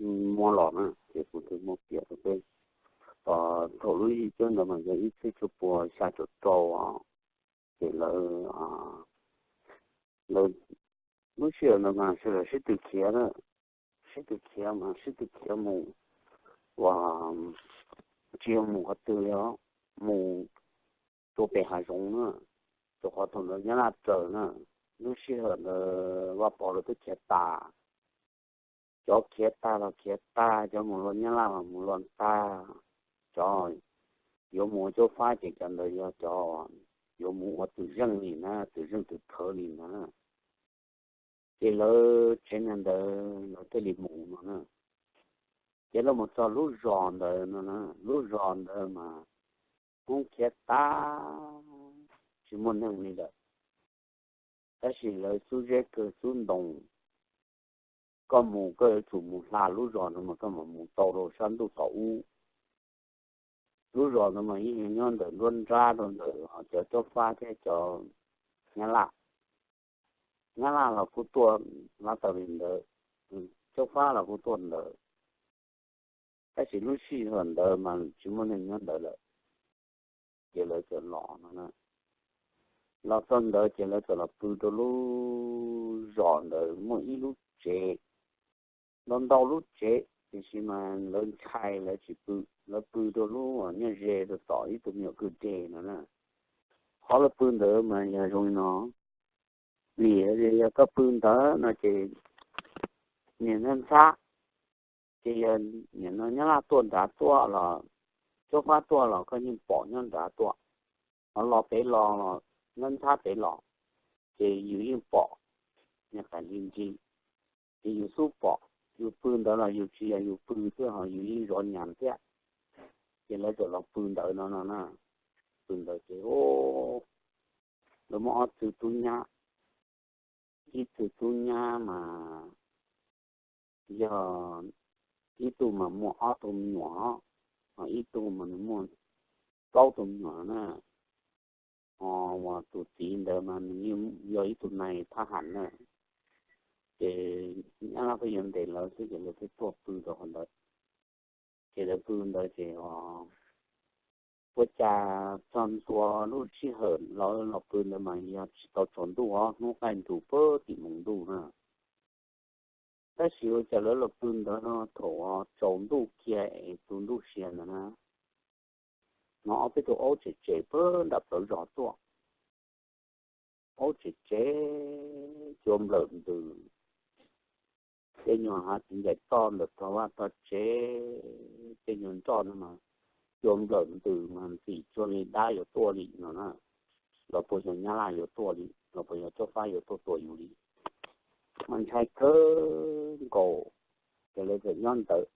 muab los na, ces kuv thiaj muab piav rau peb. Thaum lub zim cuab ntawd mas yog ib txhiab cuaj puas xya caum rau, ces lawv, lawv, lub sij hawm ntawd mas sawv daws sib tw khiav, sib tw khiav mas sib tw khiav mus, uas tsis yog mus qhov twg li, mus rau pem hav zoov na, rau qhov thaum ntawd Nyab Laj raws na. Lub sij hawm ntawd Vaj Pov lawv twb khiav tas, cov khiav tag los khiav tag, cov mus luag Nyab Laj los mus luag tag, cov yuav mus ua Cob Fab ces cov ntawd yog cov yuav mus ua tus zeej li na, tus zeej tus thawv li na. Ces lawv tsev neeg ntawd lawv thiaj li mus no na. Ces lawv mus txog lub zos ntawd no na, lub zos ntawd mas Hmoob khiav tag, tsis muaj neeg li lawm. Tab sis lawv xub zeb kawg xub ntoo, koj mus koj yuav tsum mus hla lub zos ntawd mas koj mam mus tau rau sab ntuj tom ub. Lub zos ntawd mas yeej nyob ntawm nruab nrab rau ntawm cov Cob Fab thiab cov Nyab Laj. Nyab Laj los kuj tuaj lab tau li ntawd, Cob Fab los kuj tuaj ntawd. Tab sis lub sij hawm ntawd mas tsis muaj neeg nyob ntawd lawm, ces lawv txawm los no na. Los txog ntawd ces lawv txawm los pw rau lub zos ntawd muaj ib lub tsev, ntau ntau lub tsev, tiam sis mas lawv ntshai lawv tsis pw, lawv pw rau lub nyob ze rau tom ib tug me nyuam kwj deg no na. Qhov lawv pw ntawd mas yog zoo li no, vim yog koj pw ntawd no ces niam ntxhab ntxhab, ces yog nim no Nyab Laj tuaj nrad tuaj los Cob Fab tuaj los koj yeej pom nyob nrad tuaj, ho los pem los, ntxhab ntxhab pem los, ces yus yeej pom, niag qais li nrig, ces yus xub pom, yus pw ntawd los yus tsis yog yus pw xwb ho yus yeej zov nyas thiab. Ces lawv txawm los pw ntawd no no na, pw ntawd ces lawv muaj ob tug tub nyab, ib tug tub nyab mas yog ib tug mas muaj ob tug me nyuam, ho ib tug mas nws muaj plaub tug me nyuam na. Ho uas tus txiv ntawd mas nws yog ib tug nais thab ham na. Ces Nyab Laj pheej yuav ntes lawv xwb ces lawv thiaj tuaj pw rau qhov ntawd. Ces lawv pw ntawd ces ua cas txog ntua lub sij hawm lawv los pw ntawd mas yog tsis tau tsaus ntuj os, hnub qaij nrug puag tim moos ntuj na. Tab sis ua cas lawv los pw ntawd no thaum tsaus ntuj kiag es tus ntuj sia ntawd na, hnov ob peb tug aub tsem tsem puag nram plawv zos tuaj. Aub tsem tsem cua nplawm ntws, tej nyuag hav txiv ncaim toj ntawm tog vaj tog tsev, tej nyuag nroj no mas cua nplawm ntws mas ntxim tsuag li dab yuav tuaj li no na. Los puas yog Nyab Laj yuav tuaj li, los puas yog Cob Fab yuav tuaj tua yus li. Mas ntshai kawg nkaus, ces lawv txawm nyob ntawd.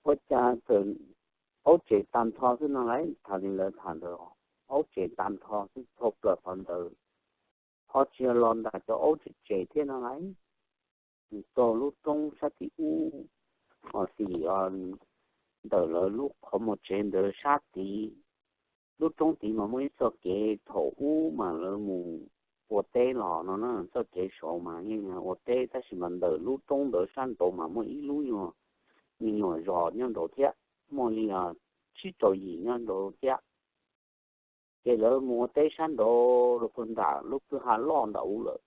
Ua cas txawm aub tsem tag nrho xwb no lauj, thaum li lawv tham ntawd, aub tsem tag nrho xwb txhua plaws qhov ntawd, ho tsis yog los nram cov aub tsem tsem thiab no lauj. Nws txog lub roob sab tim ub, ho tim ntawm lawv lub qhov muag tsev ntawd sab tid, lub roob tid mas muaj ib txoj kev thaum ub mas lawv mus ua teb los no na, txoj kev saud mas yeej ua teb, tab sis mas ntawm lub roob ntawd sab nraud mas muaj ib lub nyuag, me nyuam zos nyob nraud thiab, muaj li tsib rau yim nyob nraud thiab. Ces lawv mus ua teb sab nraud los puag nram lub kwj ha loj nram ub lawm,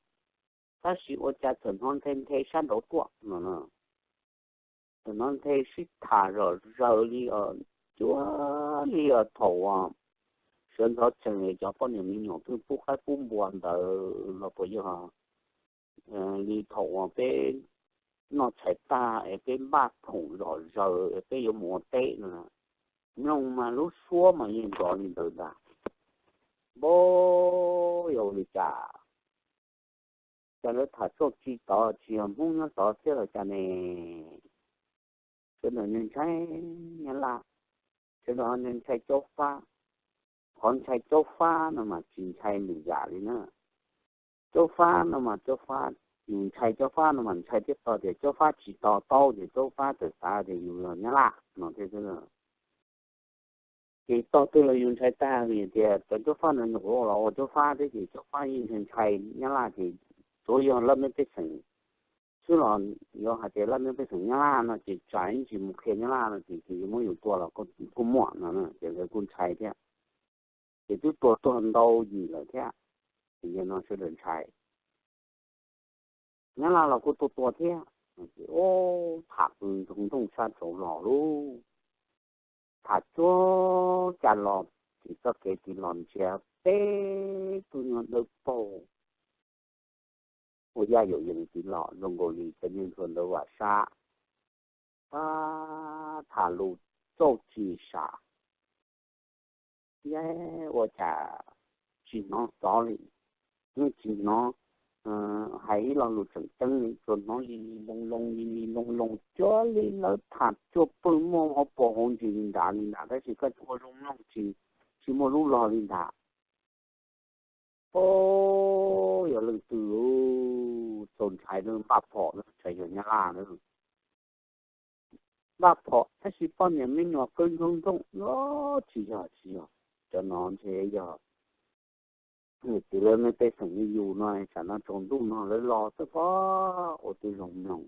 tab sis ua cas txawm hnov nthe nthe sab nraud tuaj no na. Txawm hnov nthe sib tham zom zaws li, cuag li thaum sawv ntxov tsees cov poj niam me nyuam pheej pub qaib pub npua ntawd los puas yog li thaum uas peb noj tshais tag es peb npaj phoom zom zaws es peb yuav mus ua teb no. Mloog mas lub suab mas yeej nrov li ntawd ntag. Npab, yog ua li cas, cas lawv tham txuj ci tod tsis yog Hmoob nyob tod thiab los cas ne? Sawv daws ntshai Nyab Laj, sawv daws ntshai Cob Fab. Qhov ntshai Cob Fab no mas tsis ntshai lwm yam li na. Cob Fab no mas Cob Fab, yus ntshai Cob Fab no mas ntshai thiab tog tias Cob Fab tsis to taub ces Cob Fab txawm xav tias yus yog Nyab Laj no thiab xwb. Ces tog twg los yus ntshai tag vim tias cov Cob Fab no nyuam qhuav los ua Cob Fab thiab ces Cob Fab yeej ntshai ntshai Nyab Laj ces tsuav yog lawv me pej xeem twb los yuav hais tias laj mej pej xeem Nyab Laj no ces tsam ib ntsis mus qhia Nyab Laj no ces yuav muab yus tua los kuj muaj no ces lawv kuj ntshai thiab. Ces twb tuag tuag ntau yim lawm thiab, ces yog no sawv daws ntshai. Nyab Laj los kuj tuaj tua thiab. Ces tham pw nroo nrooj sab nraud los lauj, tham tsuag cas los, ces txoj kev tiv los ntsia peb tug nyuag dawb paug ua yaj yuam yees tiv los zoo nkaus li cov niag ntsuag ntawd vam sab, tham lus txauj tsis sam, ua cas tsis hnov xov li, yeej tsis hnov hais ib lo lus tseem ceeb li, tsuas hnov li li loo loo li li loo loo cuag li lawv tham cuag pawg muaj hauv paus hauv ntsis li ntawd li ntawd, tab sis koj ua zoo mloog tsis, tsis muaj lub log li ntawd. Ub, yog leej twg txaus ntshai, npaj phom na, tsis yog Nyab Laj na. Npaj phom tab sis poj niam me nyuam qw nroo nrooj, tsis yog, tsis yog, cov no ntshe yog niam txiv lawv mej pej xeem li yus no, tsam no tsaus ntuj no lawv los xwb pob, ua twb zoo mloog.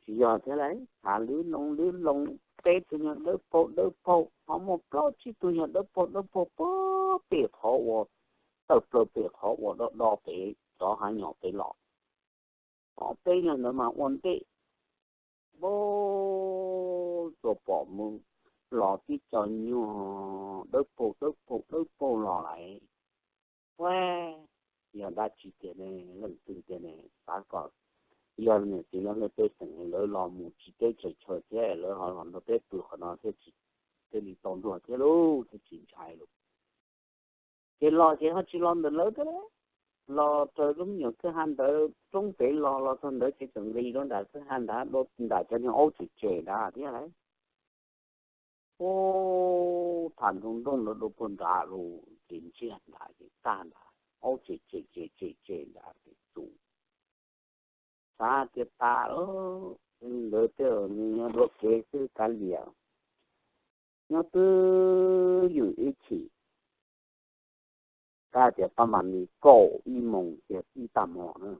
Tsis yog thiab lauj, tham lwb loo lwb loo, peb tug nyuag dawb paug dawb paug, ho muaj plaub tsib tug nyuag dawb paug dawb paug puag pem qhov uas, tawm plaws pem qhov uas do do pem cov hav nyom pem los. Ho peb nyuag ntawd mas ua ntej, ub, tsuas pom mus los tib co nyuag dawb paug dawb paug dawb paug los lawm. Ua, yog dab tsi tiag ne, leej twg tiag ne, xav kom yog niam txiv lawv mej pej xeem lawv los mus tsiv teb tsaws chaw thiab lawv ho los nrog peb pw qhov no thiaj li tau nrog thiab lauj, thiaj tsis ntshai lauj. Ces los ces ho tsis los ntawm lawv thiab, los raws lub me nyuam kwj ha ntawd roob pem los, los txog ntawd ces txawm nqis rau nram kwj ha nrad, nram cov niag aub tsem tsem nrad thiab lauj. Ub, tham nroo nrooj nrad dua puag nrad los ces ntsiag nrad ces tag nrad, aub tsem tsem tsem tsem tsem nrad ces txus. Xav tias tas lawm, ntawd tej nws nyob dua kev xwb kav liam, nyob twb ywm ib chim, kav tias pab mam li kaum ib moos kiag ib tag hmo na,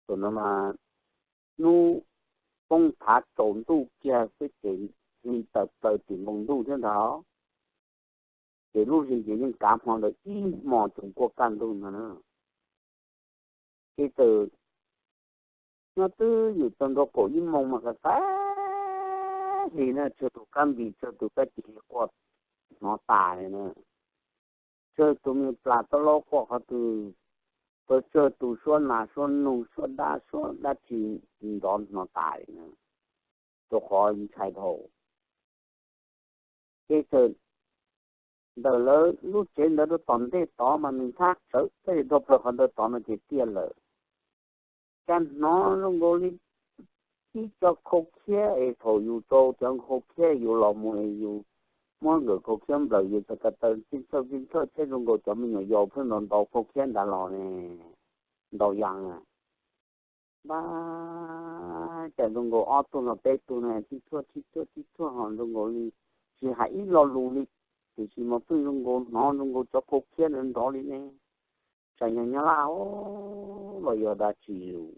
tus no mas hnub poob thav tsaus ntuj kiag xwb ces li tawm plaws tim npoo ntuj thiab ntag. Ces lub hli ces yeej kav hmo ntawd ib hmo tsoom kuaj kaj ntug ntag na. Ces txawm nyob twb ywm txog ntua kaum ib moos mas kav hli na, tsawg tus kab npis, tsawg tus kab cis quaj hnov tas li na. Tsawg tus me plas taub laub quaj qhov twg, txawm tsawg tus suab nas suab noog suab dab suab dab tsi nrov hnov tas li na, rau qhov ntshai dhau. Ces txawm ntawm lawv lub tsev ntawd rau tom ntej tod mas nws thab tsawv, tab sis dhau plaws qhov ntawd tod no ces tiaj lawm. Cas hnov zoo nkaus li ib co khau khiab es thaum yus rau cov khau khiab yus los mus es yus muab nkawm khau khiab nplawm yus txhais ko taw txij txhawj txij txhawj thiab zoo nkaus cov me nyuam yaus pheej ntaus ntaus khau khiab ntawd los ne, ntaus yas na. Npab cas zoo nkaus ob tug los peb tug na, tib thuaj tib thuaj tib thuaj ho zoo nkaus li tsis hais ib lo lus li, tiam sis mas pheej zoo nkaus hnov zoo nkaus cov khau khiab ntawd nrov li ne. Tsam yog nyab laj los yog dab tsi lus.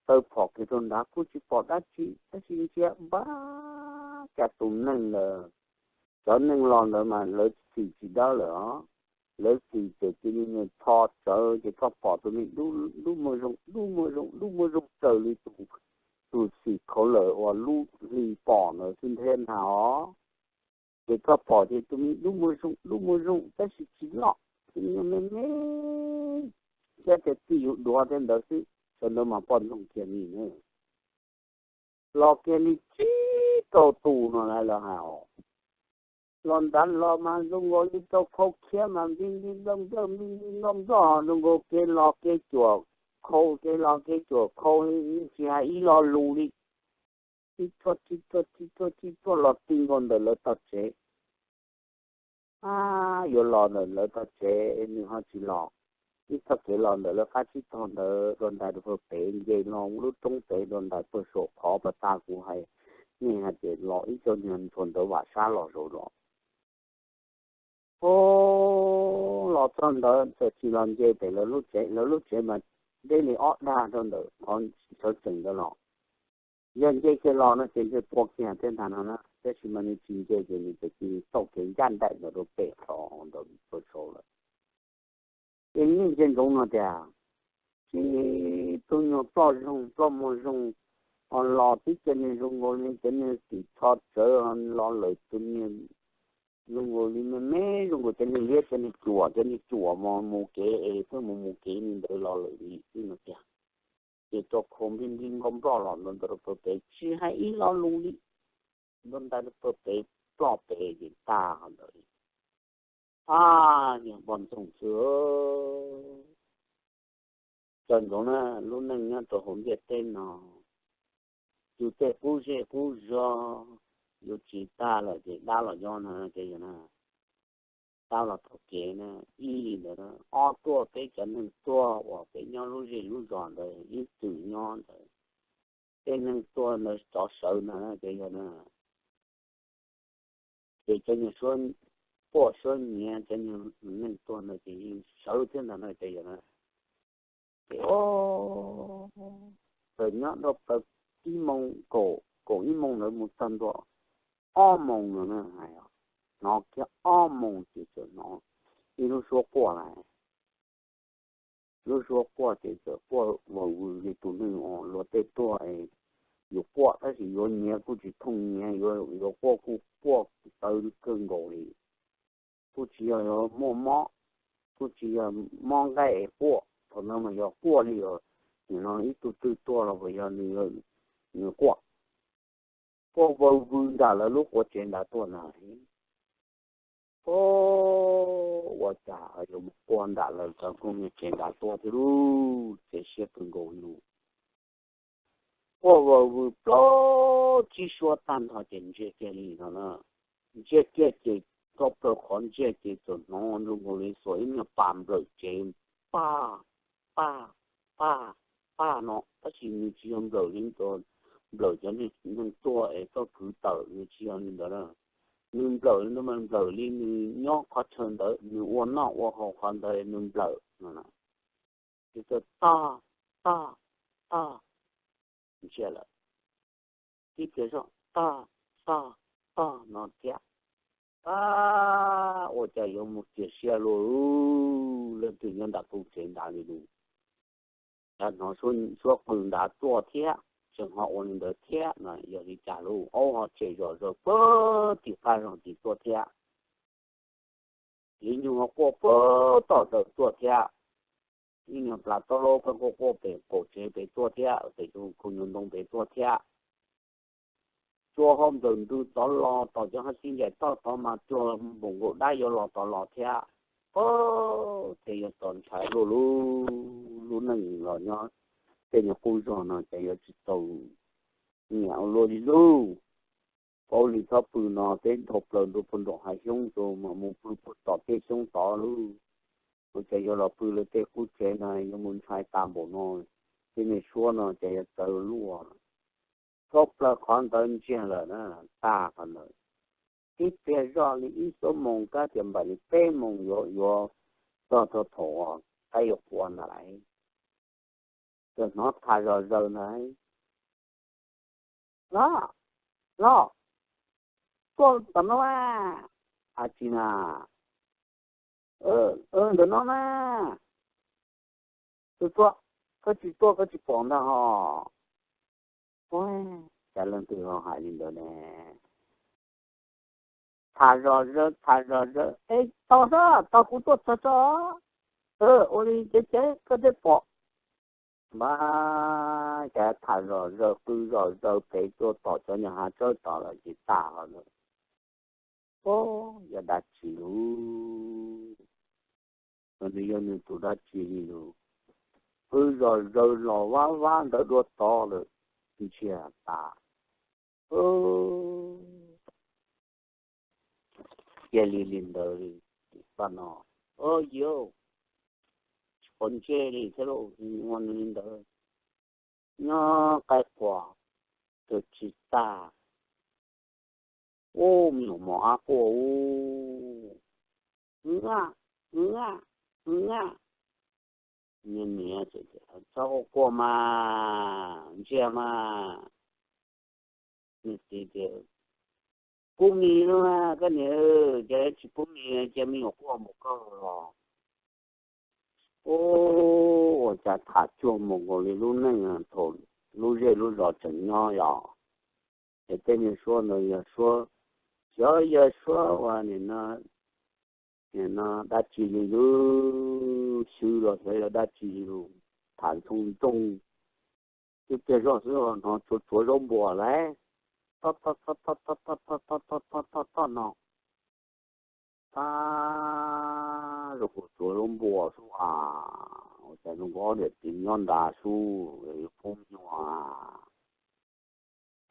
Taw phom kiag rau nrad kuj tsis pom dab tsi, tab sis ntsia npab cas tus neeg ntawd, cov neeg los ntawd mas lawv xim tsis dawb lawm os. Lawv xim ces cia li nws tho tsawv ces koj pom tus me dub muag zoo dub muag zoo dub muag zoo raws li tus xim khaus lawm uas lub hli pom ntawd xwb nthiab ntag os. Ces koj pom ces tus me dub muag zoo dub muag zoo tab sis tsis loj, tus me me, thiab tias txij yuav duav thiab ntawd xwb, sawv ntawd mas poj ntxoog kiag li na. Los kiag li tsib rau tus no lawv hais os. Los nrad los mas zoo nkaus li rau khau khiab mas npij npij nploj nploj npij npij nploj nploj, zoo nkaus kev los kev cuam khau, kev los kev cuam khau, tsis hais ib lo lus li. Tib tuaj tib tuaj tib tuaj tib tuaj los ti nkaus ntawm lawv tog tsev. Ab, yuav los ntawm lawv tog tsev nws ho tsis los. Ib txoj kev los ntawm lawv qab tsib taug ntawd dua ntais rau pem nce los lub roob pem dua ntais puag saum qhov pas tas kuv hais, nej hais tias los ib co niag ntsuag ntawd vam sab los zaum los. Ub, los txog ntawd txawm tsis los nce pem lawv lub tsev, lawv lub tsev mas deb li ob dag rau ntawm qhov sawv tsees ntawd los. Yog nce kiag los no ces ntshe tua kiag thiab ntag no na, tab sis mas nws tsis nce ces nws txawm cia li taug kev ncaj nraim ntawd rau pem qhov ntawd rau saud lawm. Ces yeej ntsia ntsoov no tias, tib tug nyuag ploj zoo ploj muag zoo, ho los tib co niag zoo nkaus li cov niag tim tsho tsawv, los lawm tus niag zoo nkaus li me me zoo nkaus cov niag liab cov niag cuam, cov niag cuam mas mus kev es pheej mus mus kev li ntawd los lawm li xwb no tiag. Ces rau khau nplij nplij nploj nploj los ntawd ntawd rau pem tsis hais ib lo lus li, ntuj ntais rau pem ploj pem ces tag ntawd. Ab, yog npog ntxoog xwb. Txawm ntsoov na, lub neej nyob rau hauv ntiaj teb no, tus tej qub zej qub zog yuav tsis tag lawm ces dab los nyob no ces yog na, dab los taug kev na, ib li ntawd na, ob tuaj peb cov neeg tuaj uas peb nyob lub zej lub zos ntawd ib txwm nyob ntawd, tej neeg tuaj ntawd rov sawv ntag ces yog na, ces cov nyuag suab quaj suab nyiav cov nyuag neeg tuaj ntawd ces yeej sawv thiab ntag no ces yog na. Ces txawm nyob rau plaws ib moos kaum, kaum ib moos ntawd mus txog ntua ob moos no na, hais hnov kiag ob moos ces txawm hnov ib lub suab quaj lawm. Lub suab quaj ces txawm quaj vwm vwm li tus neeg uas luag tej tuaj es yuav quaj tab sis yuav nyiav kuj tsis thooj nyiav, yuav quaj kuj quaj tawv kawg nkaus li, kuj tsis yog muaj mob, kuj tsis yog mob nqaij es quaj, thaum no mas yog quaj li os, nim no ib tug twg tuaj los puas yog nws, nws quaj. Quaj vwm vwm nram lawv lub quav tsev nrad tuaj na. Ua cas yuav mus quaj nram lawv cov kooj niag tsev nrad tuaj thiab lub tsev siab kawg nkaus li lus. Quaj vwm vwm plaub tsib suab tag nrho ces ntsiag kiag li no na. Ntsiag kiag ces txog plaws qhov ntsiag ces txawm hnov zoo nkaus li xuas ib niag pas nplawm tsev, paj, paj, paj, paj no, tab sis nws tsis yog nplawm li, nplawm cov neeg tuaj es tuaj kwv tawm, nws tsis yog li ntawd na. Nws nplawm li ntawd mas nplawm li nws nyob qhov chaw ntawd, nws ua noj ua haus qhov ntawd nws nplawm no. Ces txawm tog, tog, tog, ntsiag lawm. Tib pliag zoj tog, tog, tog no thiab. Ab, ua cas yuav mus tiag siab luaj, leej twg nyob nram kooj tsev nrad li lus. Hnov suab qw nrad tuaj thiab, tseem ho ua li ntawd thiab no yog li cas lauj? Aub ho tsem zom zaws puag tim qab zog tim tuaj thiab. Ib nyuag ho quaj puag tom ntawd tuaj thiab. Ib nyuag plas taub laub pheej quaj quaj pem qaum tsev pem tuaj thiab, pem tus kaus nyuag ntoo pem tuaj thiab. Cua ho nplawm ntws tod los tom cov haj txij ncaim toj tod mas cua npaum nkaus dab yuav los tod los thiab. Ces yuav txaus ntshai luaj lub, lub neej los nyob tej nyuag qub zog no ces yuav tsis txaus nyiam ua luaj li lauj. Paub li txhob pw no, teb dhau plaws ntua puag nraum hav xyoob rau mas mus pw puag tom tej xyoob tod lauj. Ua cas yuav los pw lawv tej qub tsev no yuav mus ntshai tas npaum no, tej niag suab no ces yuav txawv luaj. Txhob plaws qhov ntawd ntsiag lawm na, tag qhov ntawd. Tib pliag zoj li ib xuab moos kab tias npaum li peb moos yuav, yuav txog thaum qaib yuav qua ntawd lawm, txawm hnov tham zom zaws ntag. Los, los, tuaj tom no mas. A tsis na, ntawm no na, tus tuaj, koj tsis tuaj koj tsis pom ntag ho. Cas leej twg ho hais li ntawd ne? Tham zom zaws tham zom zaws, es tos xwb, tos kuv tuaj txog tso. Ua li ces ces koj thiaj pom. Npab cas tham zom zaws qw zom zaws pem tuaj tom cov nyuag hav tsawb tod lawm ces tag ho lawm. Yog dab tsi lus, nws yog nws tus dab tsi li lus, qw zom zaws los vab vab ntawd dua tod lawm, ntsiag tas. Cia li li ntawd li, pab no, o yau, tsis pom ntsej li thiab lauj, ua nws li ntawd. Nyob qaib qua, tus tsis tag. Ub, me nyuam mos ab quaj ub, a, a, a, Niam, txhob quaj quaj mas, ntsiag mas. Nws txiv tias, Pub mis no mas koj niam, ces tsis pub mis ces me nyuam quaj mus koj los. Ua cas tham cuag mus nkaus li lub neej thaum lub zej lub zos tseem nyob yom. Ces tej niag suab ntawd yog suab, xyov yog suab uas nim no dab tsi li lub xyw los xyov yog dab tsi li lus, tham ntxhoo ntxoo, twb tiag zog xwb hnov tsuav tsuav zaub npuas lawm, toj toj toj toj toj toj toj toj toj toj no. Tab zoo nkaus tsuav zaub npuas sub as, ua cas zoo nkaus ob niam txiv nyob nrad sub, yuav pub me nyuam.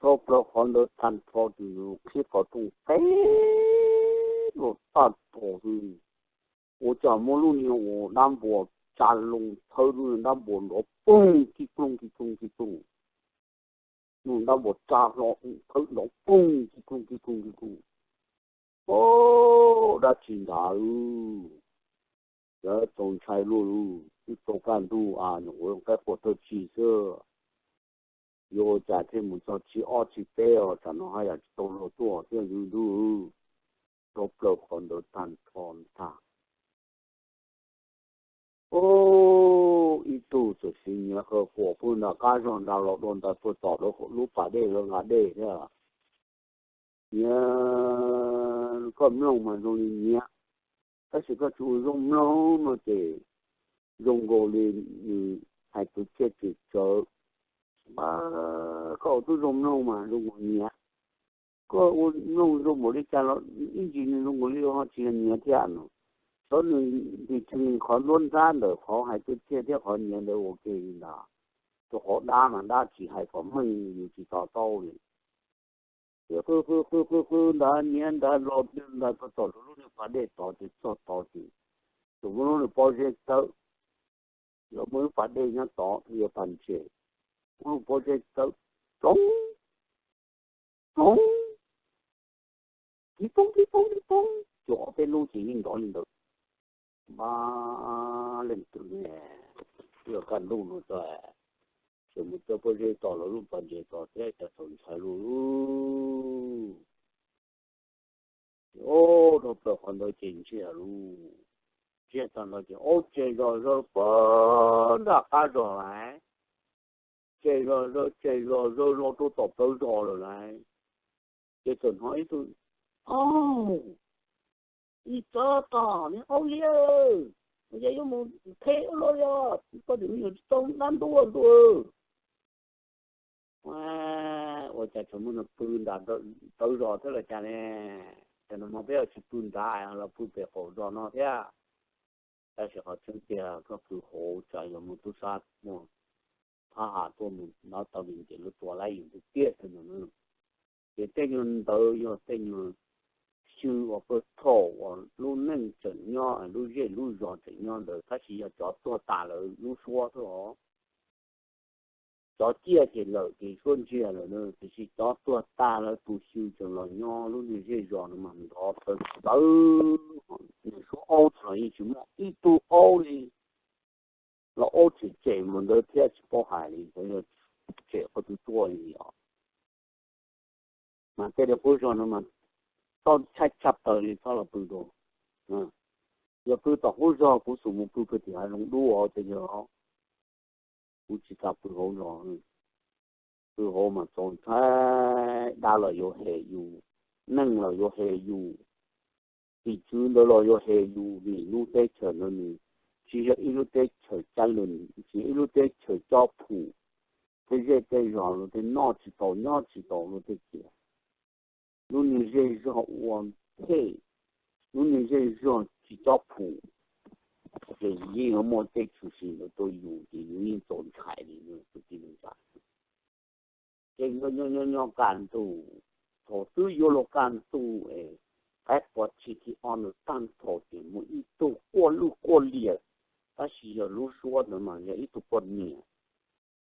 Tshaj plaws qhov ntawd tag nrho tus qhib qhov rooj teb los tag nrho xwb, ua cas muaj lub niag uas dab npuas tsa loo thawb, lub niag dab npuas nrov poog kib ploog kib ploog kib ploog, lub dab npuas tsa hlo thawb nrov poog kib ploog kib ploog kib ploog. O, dab tsi ntag, yog txaus ntshai luaj lub twb tau kaj ntug as, nyuam qhuav qaib qua thawj tsi xwb, yuav ua cas thiaj mus txog tsi ob tsi peb os, tsam no haj yam tsis tau luag tuaj thiab ntag. Tshaj plaws qhov ntawd tag nrho ntag. Ib tug txawm siv nyiav qawg quas pw nram qab zog nrad los dua ntais puag tom lub pas dej lawv nqa dej thiab. Nyiav, koj mloog mas zoo li nyiav, tab sis koj tsis ua zoo mloog no ces zoo nkaus li nws hais kwv txhiaj tsis tsawv. Koj ua tib zoo mloog mas zoo nkaus nyiav, koj ua mloog zoo npaum li cas los ib ntsis nws zoo nkaus li ho tsis yog nyiav thiab no. Xyov nws ntim tseg qhov nruab nrab ntawm qhov hais kwv txhiaj thiab qhov nyiav ntawd ua ke li ntag. Rau qhov dab mas dab tsis hais kom meej yus tsis to taub li. Ces qw qw qw qw qw ntawd nyiav ntawd los ntawd puag tom lub niag pas dej tod ces txog tod ces txawm muaj lub niag pob zeb tawb, los muaj lub pas dej nyob tod yog pas ntses, muaj lub pob zeb tawb ploov ploov, tib poob tib poob tib poob, cuag ob peb lub ces yeej nrov li ntawd. Npab leej twg ne, yog kaj ntug no txawm, txawm mus txog pob zeb tod los lub pas ntses tod thiab cas txaus ntshai luaj. Ces o, dhau plaws qhov ntawd ces ntsiag lug, ntsiag tag ntawd ces ob tsev zos zawv puag nram qab zos lawm, tsev zos zawv tsev zos zawv los rau tom plawv zos lawm lauj. Ces txawm hnov ib tug, Au, ib txog tom niag aub liab, yog yuav mus them ub los yog koj tus me nyuam tsis tau dab ntuj ntuj. Ua cas tseem muaj neeg pw nram plawv zos thiab los cas ne? Cas no peb tsis pw nrad los pw pem qaum zos no thiab? Tab sis qhov tseeb tiag koj pw hauv tsam yog muaj tub sab muaj thab ham tuaj mus nov tau li ces lawv tua laib yus tiag tiag no. Ces tej nyuag ntawd yog tej nyuag xyw uas pawg thaum uas lub neej tseem nyob, lub zej lub zos tseem nyob ntawd, tab sis yog cov tuag tas lawm lub suab xwb os. Cov ciaj ces lawm ces suab ntsiag lawm na, tiam sis cov tuag tas lawm tus xyw tseem los nyob lub niag zej zos no mas nrov tawv tawv. Niag suab aub tseem los yeej tsis muaj ib tug aub li, los aub tsem tsem mus ntawd thiab tsis paub hais li, yog tsem qhov twg tuaj li os. Mas tej li qub zog no mas txhob tshaib tshaj plaws li txhob los pw rau. Yog pw tom qub zog kuv xum mus pw pw tim hav zoov dub os ces yog kuv tsis kam pw hauv zos. Pw hauv mas txaus ntshai, dab los yuav hem yus, neeg los yuav hem yus, tim tswv ntawd los yuav hem yus vim lub teb chaws ntawd nws tsis yog ib lub teb chaws caj lwm, tsis yog ib lub teb chaws cob phum, tej zej tej zos los tej noj tsis tau nyob tsis tau los tej tias lub niag zej zog ua phem, lub niag zej zog tsis cob phum, ces yeej yuav muaj tej tshwm sim ntawd rau yus ces yus yeej txaus ntshai li kwv tij neej tsa. Ces nyob nyob nyob kaj ntug, thaum twb yuav luag kaj ntug es qaib qua tshis thib ob ntawd tag nrho ces muaj ib tug quaj lwj quaj liam, tab sis yog lub suab ntawd mas yog ib tug poj niam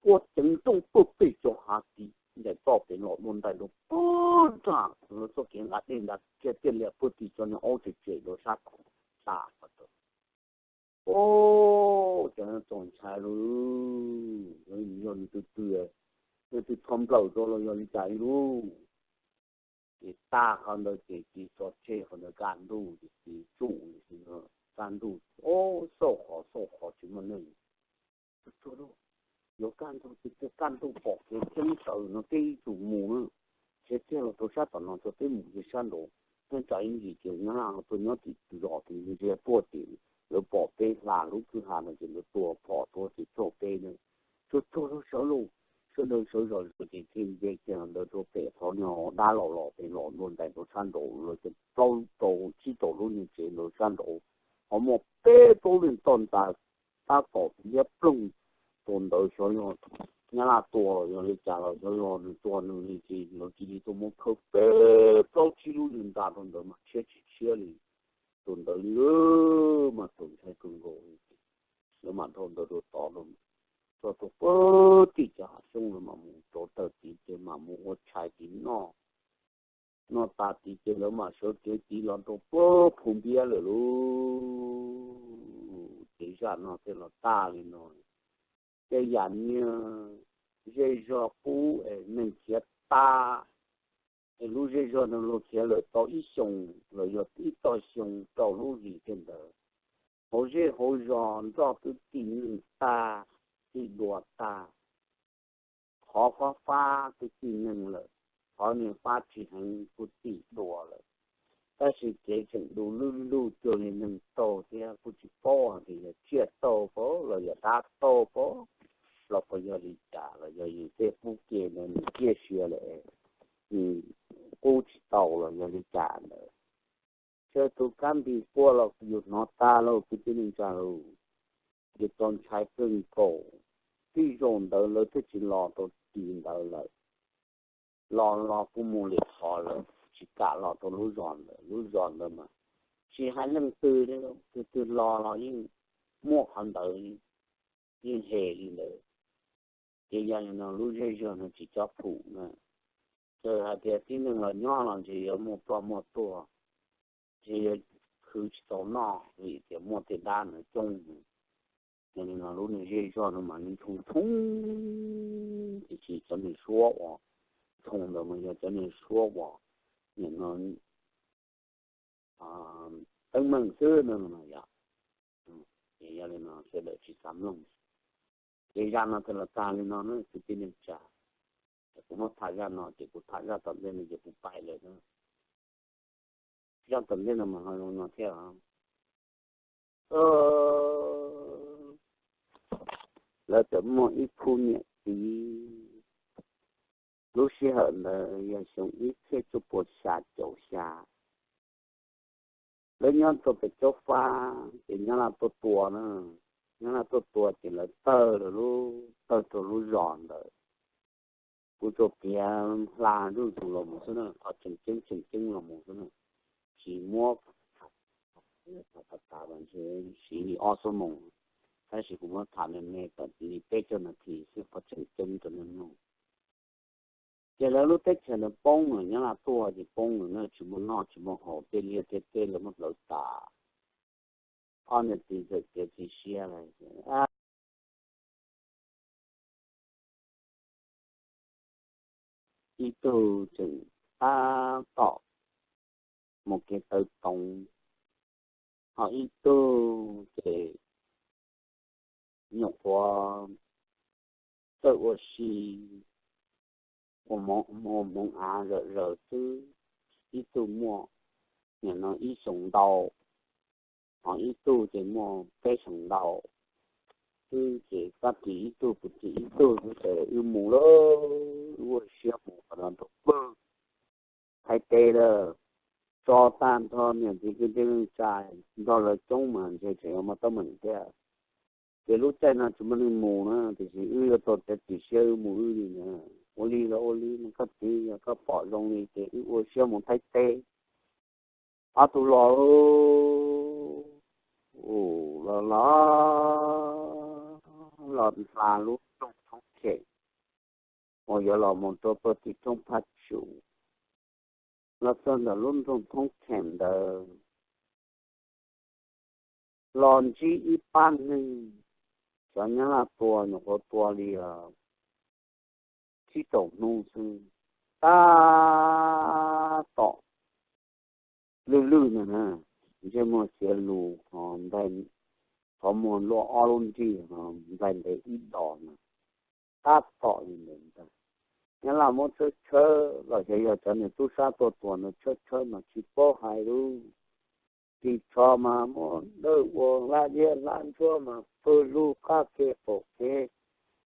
quaj ceev nrooj tuaj pem tso hav tid ncaim toj pem los dua ntais rau puag nram lawv txoj kev nqa dej nrad kiag tiaj liam puag tim cov niag aub tsem tsem rau sab ko tas ko taw. Ub, cov no txaus ntshai lauj, yog nws tus twg, yog twg tho nplawm rau los yog li cas li lauj. Ces tag qhov ntawd ces cia li tso tseg qhov ntawd kaj ntug ces cia li tsum, kaj ntug, ub, xauj qhov xauj qhov tsis muaj neeg. Yuav kaj ntug ces kaj ntug pom kev tseeb tawv no peb ib txwm mus na, ces tiag los rau sab tom no tso peb mus ces sab nraud, nyob tsam ib ntsis ces nyob Nplog tuaj nyob tim zos ces ntshe tuaj ces lawv pom peb hla lub kwj ha no ces lawv tua phom tuaj ces tsauj peb na. Tsuag tsuag rau sawv los, sawv daws sawv zom zaws ces thiaj nce kiag ntawd rau pem qhov no dab los los pem los dua ntais rau sab nraud lawv ces plaub rau tsib rau lub niag tsev ntawd sab nraud, ho muaj peb plaub leeg toj ntais tab tom liab ploog rau ntawd xyov yog Nyab Laj tua los yog li cas los xyov yog nws tua nws li ces lawv cia li tuaj muab khawb peb plaub tsib lub niag nta rau ntawd mas tshiab tsis tshiab li rau ntawd li. Mas txaus ntshai kawg nkaus li ces lawv mam dhau ntawd rau tod, txog rau puag tim cov hav xyoob lawv mam mus rau tawm tid ces mam mus ua tshais tid noj. Noj tas tid ces lawv mam sawv kev tid los rau puag Phu Npiab lawm lauj. Ces zaj no thiaj los tag li no. Tej yam niag zej zog qub es neeg khiav tag, es lub zej zog no luag khiav lawm tau ib xyoos los yog ib tog xyoo rau lub hlis tej ntawd, hauv zej hauv zos nroj twb tim neeg tag, tim dua tag. Qhov fab fab twb tim neeg lawm, qhov niag fab tsis heev kuj tim dua lawm. Tab sis kev tseem du lug lug cuag li neeg taug thiab kuj tsis paub hais tias yog tsiaj taug pob los yog dab taug pob los puas yog li cas los yog yus tej qub ke ntawd nws ciaj sia lawm, nws qub tsis tau los yog li cas ntawd. Sawv tus kab npis quaj los yus hnov tag lauj kwv tij neej tsa lauj. Ces txaus ntshai kawg nkaus, tib zaug ntawd lawv twb tsis los rau tim ntawd lawm, los los kuj mus lwm qhov lawm, tsis kam los rau lub zos ntawd. Lub zos ntawd mas tsis hais leej twg li, tus twg los los yeej muaj qhov ntawd, yeej hem li ntawd. Ces yog li no lub zej zog no tsis cob phum na. Txawm hais tias tib neeg los nyob los ntshe yuav muaj ploj muaj tuag, ntshe yuav khwv tsis tau noj vim tias muaj tej dab ntawd coob. Yog li no lub niag zej zog no mas nws ntshoo ntshoo, tiam sis cov niag suab uas ntshoo ntawd mas yog cov niag suab uas nim no teeb meem xwb no yom. Ces yog li no sawv daws tsis xav mloog. Ces zaj no thiaj los tag li no na kwv tij neej tsa. Ces kuv muab tham zaj no ces kuv tham zaj tom ntej no ces kuv pais lawm na. Zaj tom ntej no mas ho zoo no thiab. Lawv txawm muaj ib khub niam txiv, lub sij hawm ntawd yog xyoo ib txhiab cuaj puas xya caum xya. Lawv nyob rau pem Caub Fab ces Nyab Laj tuaj tua na, Nyab Laj tuaj tua ces lawv tawg lawm lub, tawg rau lub zos ntawd. Kuv tsuas piav hla zuj zus los mus xwb na, qhov tseem ceeb tseem ceeb los mus xwb na, tsis muab tas tas ntshe siv li ob xuab moos, tab sis kuv muab tham me me tawm li peb caug nas this xwb qhov tseem ceeb rau nej mloog. Ces lawv lub teb chaws ntawd poob lawm, Nyab Laj tuaj ces poob lawm na, tsis muaj noj tsis muaj haus, tej liaj tej teb lawv muab hlawv tas. Ob niam txiv txawm txiav txim siab lawm. Ib tug tseem tab tom mus kev taw toov, ho ib tug ces nyuam qhuav txawj ua si, ua hmoov av zawm zaws xwb. Ib tug muaj nim no ib xyoos ntau, ho ib tug ces muaj peb xyoos ntau xwb. Ces kab ris ib tug puv ris ib tug xwb ces wb mus lawm, wb ua siab mus qhov no rau pem Thaib teb lawm. Tso tag nrho niam txiv kwv tij neej tsa, nrog lawv coob mas ntshe tseem yuav muaj teeb meem thiab. Ces lub caij no tsis muaj neeg mus na, tiam sis wb yuav tau txiav txim siab wb mus wb li na. Ua li los ua li no, koj txiv, yog koj pom zoo li ces wb ua siab mus Thaib teb. Ob tug los, los los los hla lub nroog Thoob Khem uas yuav los mus rau pem tim roob Phaj Tsum. Los txog ntawm lub nroog Thoob Khem ntawd, los ntsib ib pab neeg, cov Nyab Laj tua nyuam qhuav tua li tsib rau hnub xwb, tab tom lwj lwj no na, ntsej muag xiav lus, qhov muag luaj ob lub nrig, nplaig ntev ib dos no, tab tom li ntawd ntag. Nyab Laj muab tshawb tshawb los xyov yog cov niag tub sab tuaj tua no tshawb tshawb mas tsis paub hais lub ris tsho mas muab dawb ua hlab liab hlab ntsuab mas pawg lug qab ke qaum kev,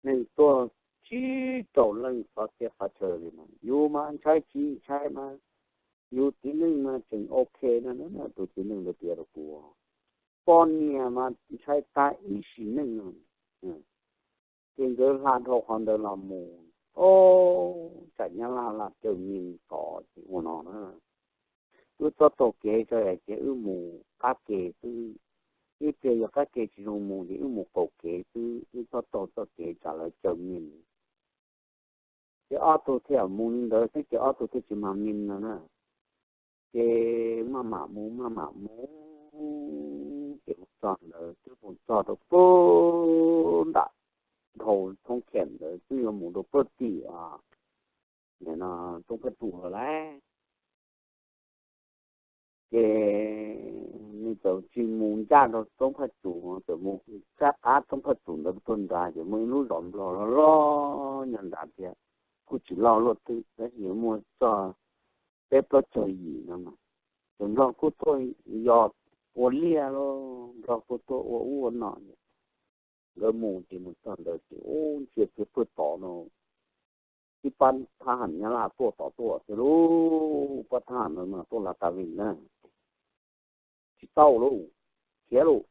neeg tuag tsib rau leej qhov txhia qhov chaw li mas yus mas ntshai tsis ntshai mas yus txiv neej mas tseem ok na, tus txiv neej ntawd piav rau kuv, poj niam mas ntshai tag ib sim neej no. Ces nkawd hla dhau qhov ntawd los mus, o, tsam Nyab Laj lam cawm mis tod ces ua no na, wb txhob taug kev tso, ces wb mus qab ke xwb. Ib pliag yog qab ke tsis zoo mus ces wb mus qaum kev xwb, wb txhob taug txoj kev tsam lawv cawm mis. Ces ob tug thiaj mus li ntawd xwb ces ob tug thiaj tsis mag mis no na. Ces maj mam mus maj mam mus, ces mus txog ntawd twb mus txog rau pem nram dhau thoob khiam ntawd twb yuav mus rau pem tim, no, Toob Phaj Tsum lawm lauj. Ces nws txawm tsis mus ncaj rau Toob Phaj Tsum, txawm mus sab qab Toob Phaj Tsum ntawd tuaj nrad ces muaj ib lub zos Nplog loj loj nyob nrad thiab, kuj tsis loj luaj twg tab sis muaj txog peb plaub caug yim no mas, ces Nplog kuj tuaj yos ua liaj lauj, Nplog kuj tuaj ua ub ua no. Nkawd mus ces mus txog ntawd ces ub, ntsia kiag pem tod no, ib pab thab ham Nyab Laj tuaj tod tuaj xwb lauj, pab thab ham ntawd mas tuaj las tas vim na. Tsis tau lauj, khiav lauj,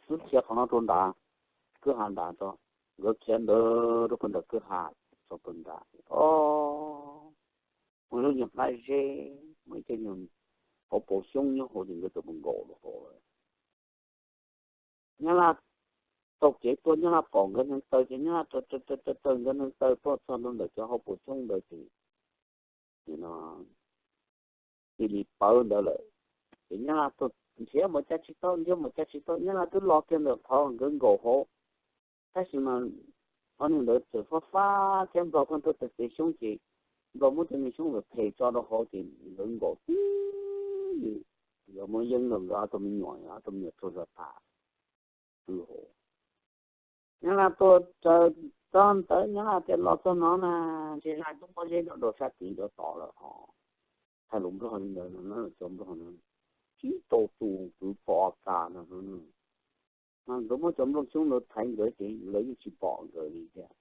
wb khiav qhov no rau nrad, kwj ha nrad tso. Nkawd khiav ntawd rau pem ntawm kwj ha, txog pem nrad, o, muaj lub nyuag plab zeb, muaj ib co nyuag hauv paus xyoob nyob hauv ces nkawd txawm mus nkaum rau hauv lawm. Nyab Laj taug kev tuaj, Nyab Laj pom nkawd neeg taw ces Nyab Laj taw taw taw nkawd neeg taw tuaj txog rau ntawm cov hauv paus xyoob ntawd ces, no, cia li pawv ntawd lawm. Ces Nyab Laj tuaj nrhiav npaum cas tsis tau, nrhiav npaum cas tsis tau, Nyab Laj twb los kiag ntawm qhov nkawd nkaum hauv. Tab sis mas ob niag ntawd txawm fab fab thiab Nplog pheej tuaj taw kev xyoob ces Nplog muab cov niag xyoob lam phem tso rau hauv ces nkawd nkaum tib li, yog muab yeeb rau nkawd ob tug me nyuam, ob tug me nyuam tuag zog tas. Nyab Laj tuaj raws txog ntawd, Nyab Laj tias los txog no na, ntshe zaj tub pob zeb no rau sab tid rau tod lawm hos. Hais lus Nplog li ntawd no, cov Nplog no tsis tau tus kwv pom tas no. Mas nkawd muab cov nplooj xyoob ntawd thaiv nkawd ces lawv yeej tsis pom nkawd li thiab.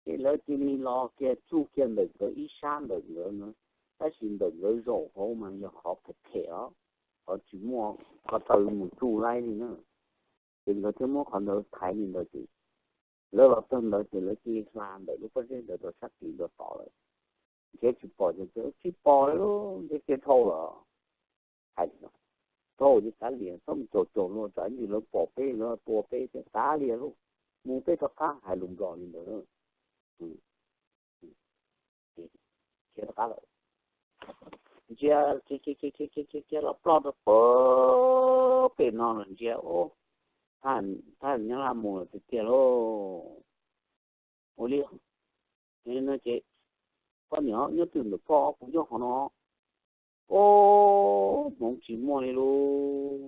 Ces lawv cia li los kiag tsuj kiag ntawm nkawd ib sab ntawm nkawd na, tab sis ntawm nkawd zaum hauv mas yog qhov phem phem os, qhov tsis muaj ko taw mus tsuj laib li na. Ces nkawd thiaj muab qhov ntawd thaiv li ntawd ces lawv los txog ntawd ces lawv cia li hla ntawm lub pob zeb ntawd rau sab tid rau tod lawm. Nrhiav tsis pom ces tsis pom li, nrhiav kiag dhau lawm. Hais li no, dhau ces kav liam, txhob mus caum caum luag tsam ntsis lawv pom peb lawv tua peb thiab, kav liam lauj, mus peb rov qab, hais lus Nplog li ntawd. Khiav rov qab lawm. Ntsia, khiav los ploj rau pem, pem no lawm, ntsia, o, thab Nyab Laj mus lawm tiag tiag lauj. Ua li no ces, poj niam nyob twg ntawm koj, kuv nyob qhov no. O, hmoov tsis muaj li lauj.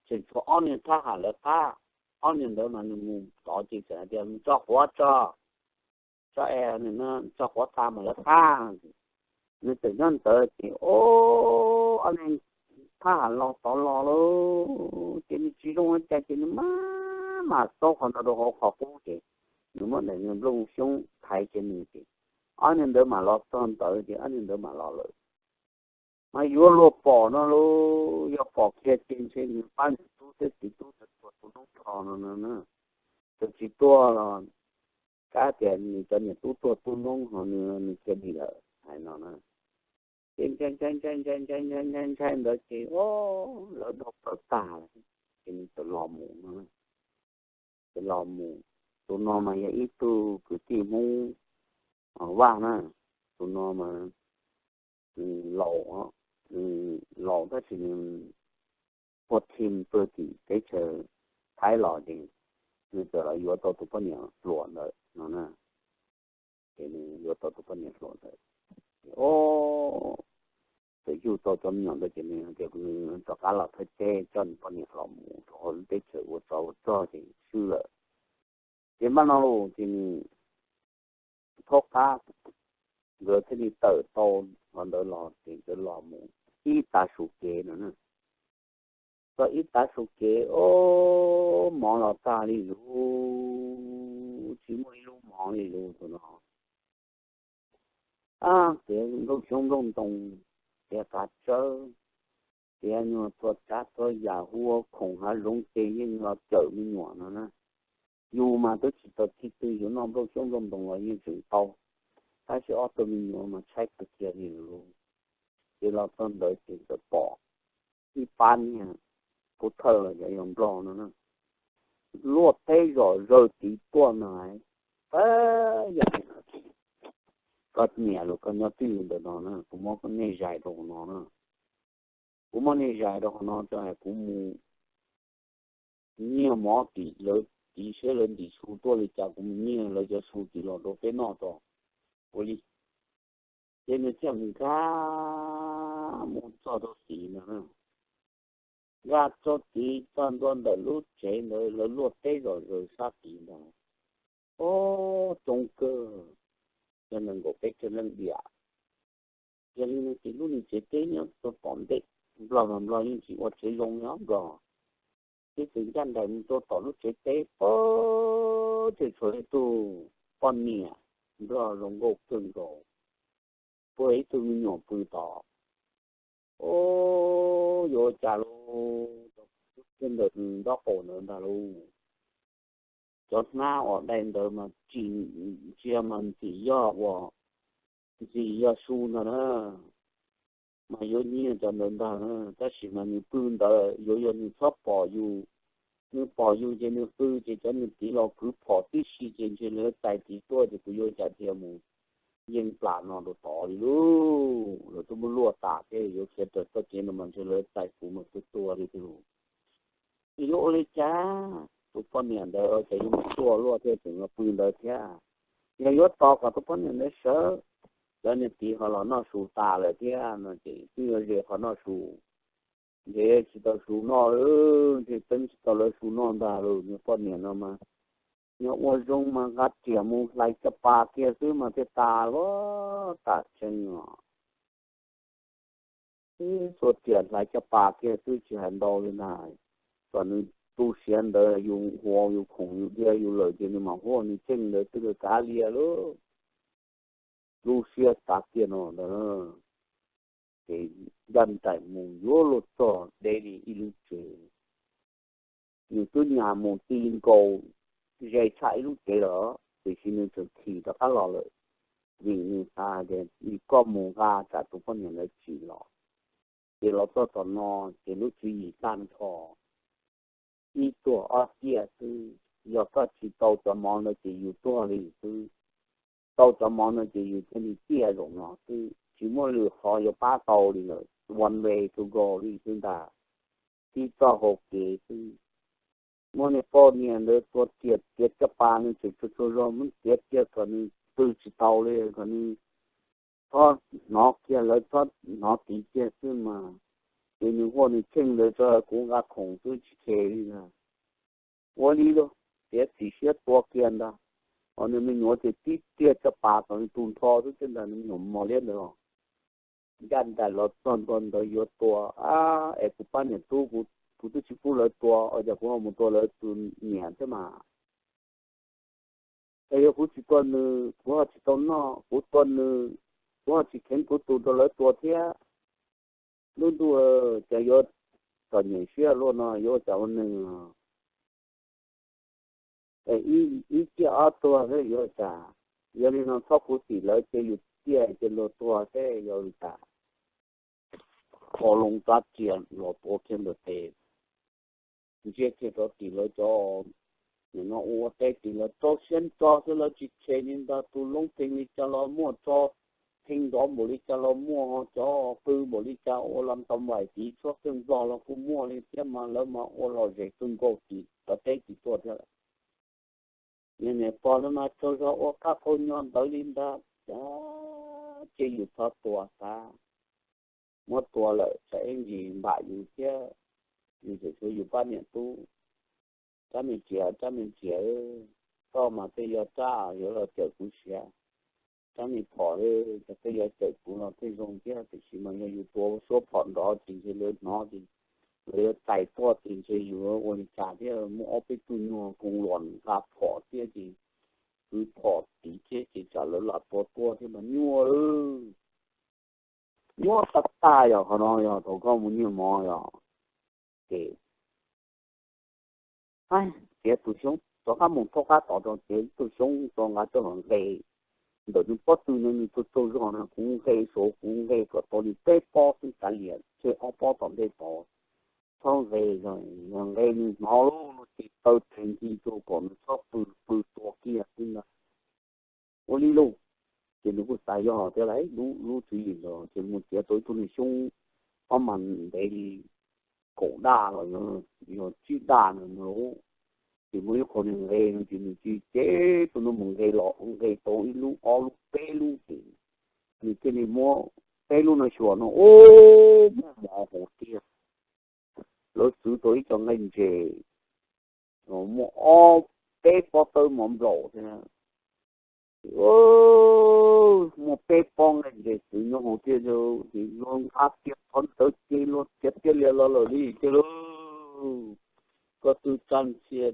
Tseem tshuav ob niag thab ham lawv qab, ob niag ntawd mas nws mus tod ces txawm hais tias mus tso quav tso, tso es, tso quav tas mam lawv qab. Nws txawm nyob ntawd ces, o, ob niag thab ham los tod los lauj, ces nws tsis zoo li cas ces nws maj mam xaub qhov ntawd rau hauv qhov qub ces nws muab daim nplooj xyoob thaiv kiag nws ces ob niag ntawd mam los txog ntawd ces ob niag ntawd mam los lawm. Mas yuav luag pom no lauj, yog pom kiag ces ntshe nws pab nws tub thiab txiv tub txawm tuag tu noob rho no na. Txawm tsis tuag los kav tias nws cov niam tub tuag tu noob ho nws, nws cia li lawm hais no na. Ces ntshai ntshai ntshai ntshai ntshai ntshai ntshai ntshai ntawd ces, o, lawv dhau plaws tag lawm, ces nws txawm los mus no. Ces los mus, tus no mas yog ib tug kwv tij Hmoob Vaj na, tus no mas laus os, nws laus tab sis nws puag thim pw tim teb chaws Thaib los ces nws txawm los yuav tau tus poj niam hluas ntawd no na. Ces nws yuav tau tus poj niam hluas ntawd, ces o, txawm yug tau cov me nyuam ntawd ces nws tias nws rov qab los Thaib teb coj nws poj niam los mus rau hauv lub teb chaws ua tsov ua rog ces swb lawm. Ces npaj no los ces nws thaub qab, nkawd thiaj li tawm tau qhov ntawd los ces nkawd los mus ib tav su kev no na. Txog ib tav su kev, o, mov los tag li lus, tsis muaj ib lub mov li lus tus no. Ab, tiav nplooj xyoob nplooj ntoo, tiav kav tsawb, tiav nyuag txhua tsav txhua yam, hu ua khoom hav zoov ces yeej los cawm me nyuam no na. Yus mas twb tsis tau txij twg, yuav noj nplooj xyoob nplooj ntoo los yeej tseem tau, tab sis ob tug me nyuam mas tshaib kawg kiag li lus. Ces los txog ntawd ces txawm pom ib pab niag pub thawj los yog nplog no na, luaj teb zom zaws tid tuaj na. Pab yog, koj niam los koj nyob twj ywm ntawm no na, kuv muab nej zais rau qhov no na. Kuv muab nej zais rau qhov no tso, kuv mus nyiag mov tim lawv tid seb lawv ntim su tuaj li cas, kuv mus nyiag lawv cov su tid los rau peb noj tso. Ua li. Ces nws thiaj mus nkag mus txog rau tid ntag. Nkag txog tid txog ntua ntawm lub tsev ntawd, lawv luaj teb zom zaws sab tid ntag. Ob, coob kawg, yog nees nkaum peb caug leej diam. Yog li no ces lub niag tsev teb nyob tau tom ntej, nplog mas nplog yeej tsis ua tsev zoo li os nplog. Ces txawm ncaj nraim mus rau tom lub tsev teb, pab ces tshuav ib tug poj niam nplog zoo nkauj kawg nkaus, puag ib tug me nyuam pw tod. Ub, yuav ua cas lauj, cov kub thiaj ntawm nws nraub qaum ntawd ntag lauj. Cov hnab uas dai ntawd mas tsis, ntsia mas ntxim yog uas, ntxim yog su ntag na, mas yuav nyiag cov ntawd ntag na. Tab sis mas nws pw ntawd yuav yog nws txhob pom yus, nws pom yus ces nws pw ces cov nws tiv los kwv phom tib si ces ntshe lawv txais tiv tuaj ces kuv yuav ua cas thiaj mus yeej plam no rau tod li lauj. Lawv twb muab luaj tas thiab, yuav khiav raws txoj kev no mas ntshe lawv txais kuv mas kuv tuag li tiag lauj. Ces yuav ua li cas, tus poj niam ntawd ces yuav mus tuaj luaj thiab tseem los pw ntawd thiab. Yog yuav tos kom tus poj niam ntawd sawv, cov niag tiv ho los noj su tas lawm thiab no ces twb yuav ze qhov noj su, ntshe tsis tau su noj, ntshe teeb tsis tau lawv su noj ntag lauj. Nws poj niam no mas, nyob ua zoo mas nqa riam mus hlais caj pas kiag xwb mas thiaj tas los tas tseeb os. Ib txhua riam hlais caj pas kiag xwb tsis hais ntau li ntag, kom nws tu siav ntawd yus huas yus khoom yus dhia yus lawm ces nws mam huaj nws cheej ntawd twb kav lias lauj. Lub siab tav kiag no ntag, ces ncaj nraim mus yuav luag txog deb li ib lub tsev. Nws twb nyas mus ti nkaus ze tshaj ib lub tsev lawm, tiam sis nws tseem thim rov qab los lawm, vim nws xav hais tias koj mus nqa tsam tus poj niam ntawd tsim los. Ces los txog tom no, ces lub tswv yim tag nrho ib tuag ob tiaj xwb. Yog koj tsis tau cov mov ntawd ces yus tuag li xwb, tau cov mov ntawd ces yus thiaj li tiaj zaum no xwb, tsis muaj lwm qhov yuav pab tau li lawm, one way to go li xwb ntag, tib txoj hau kev xwb. Muab niag poj niam ntawd tua riam tiav caj pas, nws tseem tsaug tsaug zog muab tiav kiag kom nws pw tsis tau li, kom nws txhob hnov kiag, lawv txhob hnov tiv kiag xwb mas. Ces nws huaj nws cheej ntawd tso, kuv nqa khoom xwb tsis khes li ntag. Ua li lauj, tiav txim siab tua kiag ntag. Ho nws me nyuam ces tib tiag caj pas kom nws tu nrho xwb thiab ntag, nws me nyuam mos liab ntawd los. Ncaj nraim los txog ntua ntawd yuav tua, ab, es kuv pab niam tub, kuv twb tsis pub lawv tua, ua cas kuv ho mus tua lawv tus niam thiab mas. Es yog kuv tsis tua nws kuv ho tsis tau noj, kuv tua nws kuv ho tsis kheev kuv tus rau lawv tua thiab. Lub ntuj, cas yuav txom nyem siab luaj no, yuav ua cas ua neeg. Ib tiaj ob tuag xwb yuav ua cas. Yog li no txhob khuv xim lawv, cia yus tiaj cia luag tuag xwb yuav ua cas. Kho loo rab riam los tuav kiag ntawm tes, ntsia kiag rau tim lawv cov, nim no ua teb tim lawv rau siab ntso xwb, lawv tsis khes li ntag, tus loob pheej li cas los muaj tso, theej nrov npaum li cas los muaj, cov qw npaum li cas ua los tau npaim, tiv tshuab kawg nplog los kuj muaj li thiab mas lawv mas ua lom zem kawg nkaus, tsis tau teb tsis tuaj thiab lawm. Yog niam pog no mas tsaug zog ua qab qau nyo ntawd li ntag, ces yus txhob tua tas, muab tua lawm tsam ib ntsis npam yus thiab, yus tseem tshuav yus pab niam tub. Rab me tsiav, rab me tsiav, koj mas tej yog rab yuav los cawm kuv siav. Rab me phom, tej yog cawm kuv los tej zoo thiab, tiam sis mas yog yus tua suab phom nrov ces ntshe lawv hnov ces lawv yuav txais tuaj ces ntshe yus ua li cas thiab, muaj ob peb tug nyuag koos los nqa phom thiab ces kwv phom tiv thiab ces tsam lawv lam tua tuaj thiab mas nyuaj, nyuaj tag tag. Yog qhov no yog thaum koj mus nyiag mov yog, ces txiav tus xyoob rov qab mus thaub qab tod rau, txiav tus xyoob rau nqa coj los nqe ntawm nws pob tw no, nws tsaug tsaug zog no, kuv nqe saud kuv nqe kom tau li peb pob twb kav liam, tseg ob pob tom ntej tod, txhob nqe, yog nqe nws hnov lub no ces taw tes nti rau kom nws txhob pw, pw tua kiag xwb ntag. Ua li lauj, ces nws kuj xav yog tias lub, lub tswv yim ntawd ces mus txiav tau ib tug niag xyoob ob mas ntev li kaum daj los yog tsib daj no, ces muaj ib qho nws nqe no ces nws cia li cev tus no mus nqe los nqe tau ib lub ob lub peb lub ces nws thiaj li muab peb lub no xyuas no, ub, muaj mov hauv tiag. Lawv txwv tau ib co nqaij ntses muaj ob peb pob tawb mov nplaum thiab. Muaj peb pob nqaij ntses txwv nyob hauv tiag, ces luag nqa tias qhov ntawd ces luag tias tiag lias los lawm li tiag lauj. Koj twb txaj ntsia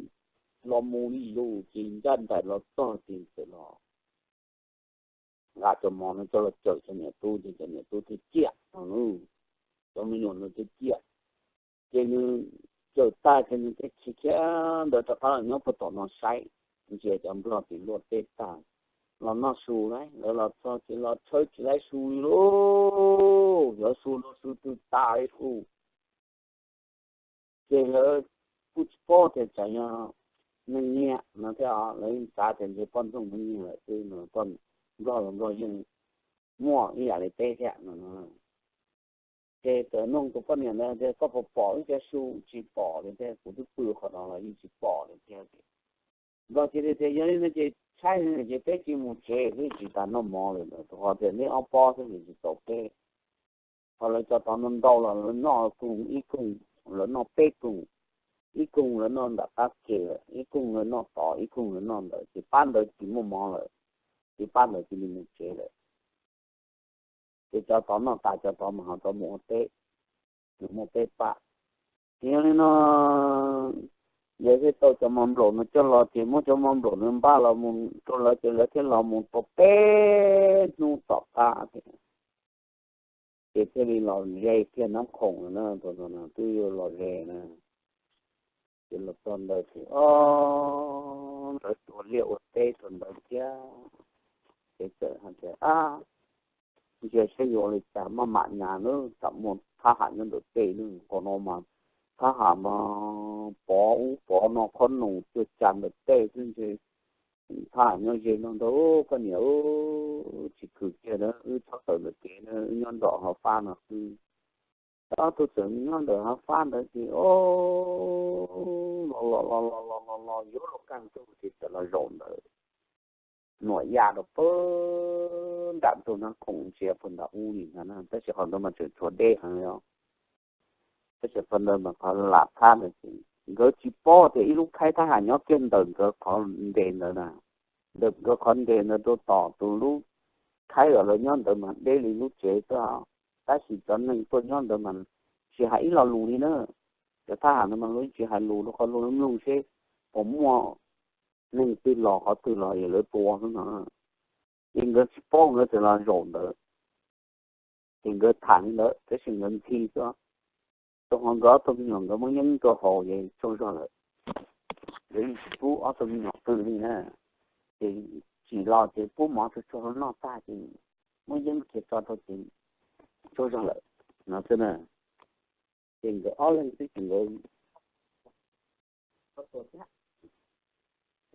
los mus li lauj, ces ncaj nraim los txog ces txawm los nqa cov mov no coj los cawm cov niam tub, ces cov niam tub thiaj ciaj no, cov me nyuam no thiaj ciaj. Ces nws cawm tag ces nws thiaj khiav khiav ntawd rov qab los nyob puag tom no saib, ntsia cov nplog tim luaj teb tag, los noj su lauj. Lawv los txog ces los tshawb tsis laib su li lauj, yuav su los su twb tas li lauj. Ces lawv kuj tsis paub tias tsam yog neeg nyiag no thiab, lawv yeej xav tias ntshe poj ntxoog muab nyiag lawm xwb no, poj nplog los nplog yeej muaj ib yam li peb thiab no. Ces txawm nug tus poj niam ntawd tias koj puas pom wb cov su? Tsis pom li thiab, kuv twb pw qhov no los yeej tsis pom li thiab. Nplog cia li tias yog li no ces tshaib heev ces peb cia mus tsev xwb, tsis tas noj mov lawm, rau qhov tias neb ob pob xwb ces tsis tau peb. Ho lawv cov tod ntau ntau los lawv noj koog ib koog, lawv noj peb koog, ib koog lawv noj nram qab ke, ib koog lawv noj tod, ib koog lawv noj ntawd, ces pab ntawd tsis muaj mov lawm, ces pab ntawd cia li mus tsev lawm. Ces cov tod noj tas cov tod mas ho rov mus ua teb, nws muaj peb pab. Ces yog li no lawv thiaj tau cov mov nplaum no coj los, ces muab cov mov nplaum no npaj los mus rau lawv, ces lawv thiaj los mus tau peb hnub tom qab ces thiaj li los ze kiag Nab Khoom na, twb yuav los ze na. Ces los txog ntawd ces o, lawv tua liaj ua teb rau ntawd thiab. Ces txawm hais tias ab, ntsia saib yuav ua li cas, maj mam nyas na, tsam muaj thab ham nyob ntawm tej na, qhov no mas thab ham mas pov ub pov no, qhob noom tuaj tsa ntawm tej xwb ntshe thab ham nyob ze no ntag. Koj niam, tsis khwv kiag na, wb txhob tawm ntawm kev na, wb nyob nram hav fab no xwb. Ob tug txawm nyob ntawm hav fab ntawd ces o, los los los los los los los yuav luag kaj ntug ces txawm los zaum ntawd, nuam ya rau pem nram ntug Nab Khoom ntsia puag nram ub li ntag na, tab sis qhov ntawd mas tseem tshuav deb heev os. Tab sis qhov ntawd mas qhov lam thab ntawd ces nkawd tsis paub tias ib lub khaib thab ham nyob kiag ntawm nkawd qhov nres ntawd na. Ntawm nkawd qhov nres ntawd rau tom tus lub khaib uas lawv nyob ntawd mas deb li lub tsev xwb, tab sis cov neeg tuaj nyob ntawd mas tsis hais ib lo lus li na. Cov thab ham ntawd mas luag tsis hais lus rau qhov luag mloog seb puas muaj neeg twg los qhov twg los es lawv tua xwb no. Ces nkawd tsis paub, nkawd txawm los zaum ntawd, ces nkawd tham li ntawd tab sis nkawd ntxhi xwb. Rau qhov nkawd ob tug me nyuam nkawd muab yeeb rau haus ces tsaug zog lawm. Nkawd yeej tsis pub ob tug me nyuam pw li na. Ces tsim los ces pub mov tsuag tsuag noj tag ces muab yeeb kiag tso rau ces tsaug zog lawm no xwb na. Ces nkawd ob leeg twb tsis, nkawd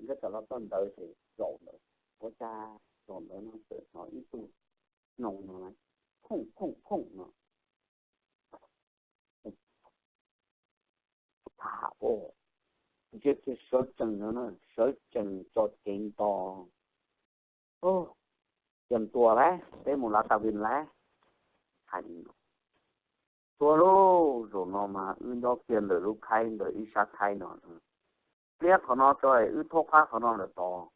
nkawd txawm los txog ntawd ces zaum ntawd, ua cas zaum ntawd no txawm hnov ib tug no no, khooj khooj khooj no. Tham, ntsia kiag sawv tsees no, sawv tsees tso cev nto. Ces tua lawm, peb mus lav tas vim lawm. Hais li no, tua lauj, zaum no mas wb nyob kiag ntawm lub khaib ntawm ib sab khaib no, pliab qhov no tso es wb thaub qab qhov no lawm tod.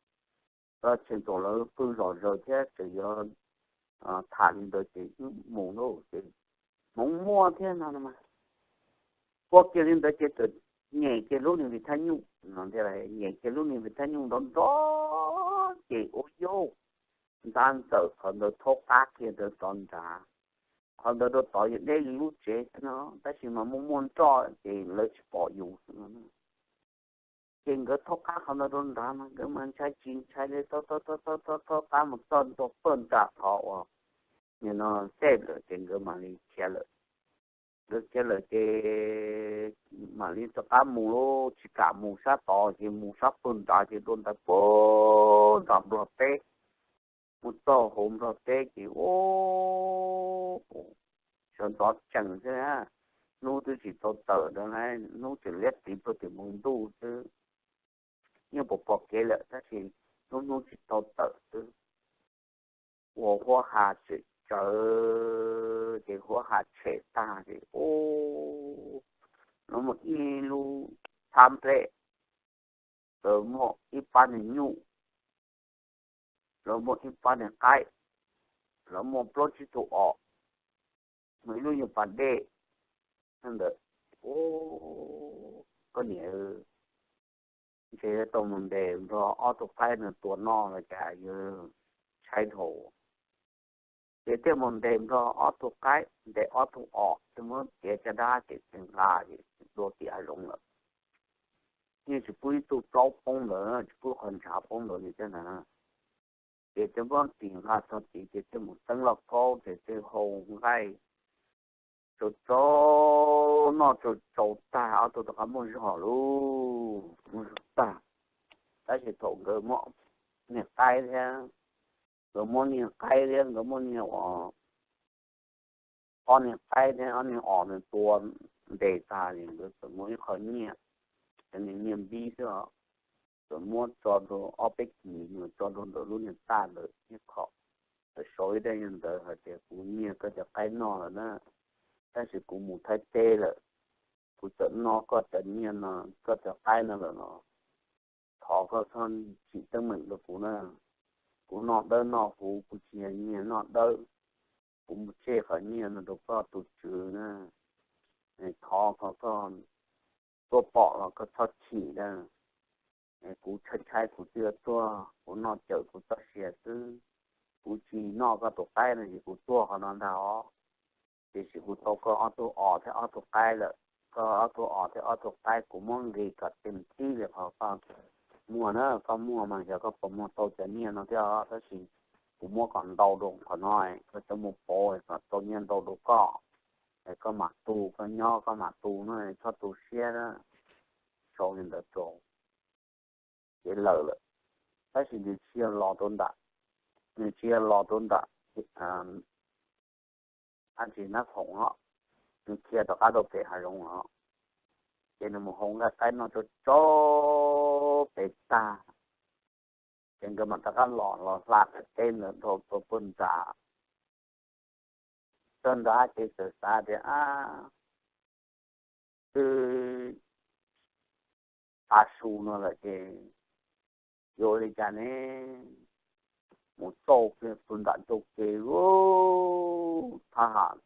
Tseem txaus lawv pw zom zaws thiab tseem yuav tham li ntawd ces wb mus lauj ces hmoov muaj thiab no mas. Ua kiag li ntawd ces txawm nyem kiag lub niag vij thaj nyuj no, nyem kiag lub niag vij thaj nyuj nrov nrov ces ua yauj, ntab ntxawm qhov ntawd thaub qab kiag ntawd tod nrad. Qhov ntawd rau tod yog deb li lub tsev xwb no, tab sis mas muaj muaj nroj ces lawv tsis pom yus xwb no. Ces nkawd thaub qab qhov ntawd rau nrad mas nkawd mas ntshai tsis ntshai li, thaub thaub thaub thaub thaub qab mus txog ntua pawg nram qhov uas nim no tej lawm ces nkawd mam li khiav lawm. Nkawd khiav lawm ces mam li rov qab mus lauj, tsis kam mus sab tod ces mus sab pawg nrad ces dua ntawd pawg nram Nplog teb. Mus txog hauv Nplog teb ces ua, sawv ntxov tsees xwb, hnub twb tsis tau tawm rau na, hnub tseem liab tiv plaws tim npoo ntuj xwb. Yeej pom pom kev lawm tab sis lub hnub tsis tau tawm xwb. Ua huab ha tsem tsawv ces huab ha tshem tag ces ua, lawv muaj ib lub thab nplej, lawv muaj ib pab niag nyuj, lawv muaj ib pab niag qaib, lawv muaj plaub tsib tug os, muaj ib lub nyuag pas dej ntawd. Ua, koj niam, ntshe tau mus ntes nplog ob tug qaib no tua noj los cas yuav tshaib dhau. Ces thiaj mus ntes nplog ob tug qaib, ntes ob tug os, thiaj muab tiav caj dab ces nqa ces dua tim hav zoov lawm. Yeej tsis pub ib tug plaub poob ntawd, tsis pub qhov ntshav poob ntawd li thiab ntag. Ces thiaj muab tis nqa txog tid ces thiaj mus teeb lauj kaub ces thiaj hau nqaij tsau tsau noj tsau tsau tag, ob tug rov qab muaj zog lauj, muaj zog tag. Tab sis thaum nkawd muab niag qaib thiab, nkawd muab niag qaib thiab nkawd muab niag uas ob niag qaib thiab ob niag os nws tua ntes tag li, nkawd txawm muab ib qho nyiaj, cov niag nyiaj npib xwb os, txawm muab tso rau ob peb kis, tso rau ntawm lub niag taj ntawd ib qho, txawm sau ib daim ntawv hais tias kuv nyiag koj cov qaib noj lawm na, tab sis kuv mus Thaib teb lawm, kuv txawm noj koj cov nyiaj no, koj cov qaib no lawm los thov koj txhob tsim teeb meem rau kuv na. Kuv noj dawb noj huv, kuv tsis yog nyiag noj dawb, kuv mus tseg qhov nyiaj no rau koj tus tswv na. Thov kom koj tuaj pom los koj txhob chim na. Kuv tshaib tshaib kuv thiaj tuaj, kuv noj cawm kuv txoj sia xwb. Kuv tsis noj koj tus qaib no ces kuv tuag qhov no ntag os. Tiam sis kuv tau koj ob tug os thiab ob tug qaib lawm. Koj ob tug os thiab ob tug qaib kuv muab nqis kom tes tib li qhov koj muag na, koj muag mas yog koj puas muag tau cov nyiaj no thiab, tab sis kuv muab kom ntau rau qhov no, koj coj mus pauv kom tau nyiaj ntau rau koj, es koj mam tu, koj nyob koj mam tu no, txhob tu siab na. Sau li ntawd rau ces lawm lawm. Tab sis nws tsis yog los rau nram, nws tsis yog los rau nram dab tsi Nab Khoom os, nws khiav rov qab rau pem hav zoov os. Ces nws mus hau nqaij qaib noj tsau tsau pem tag, ces nkawd mam rov qab los, los hla teb ntawd rau pawg nram. Txog nrad ces txawm xav tias, ab, twb tav su no lawm ces yuav ua li cas ne? Mus txauj pw nram ncauj ke, thab ham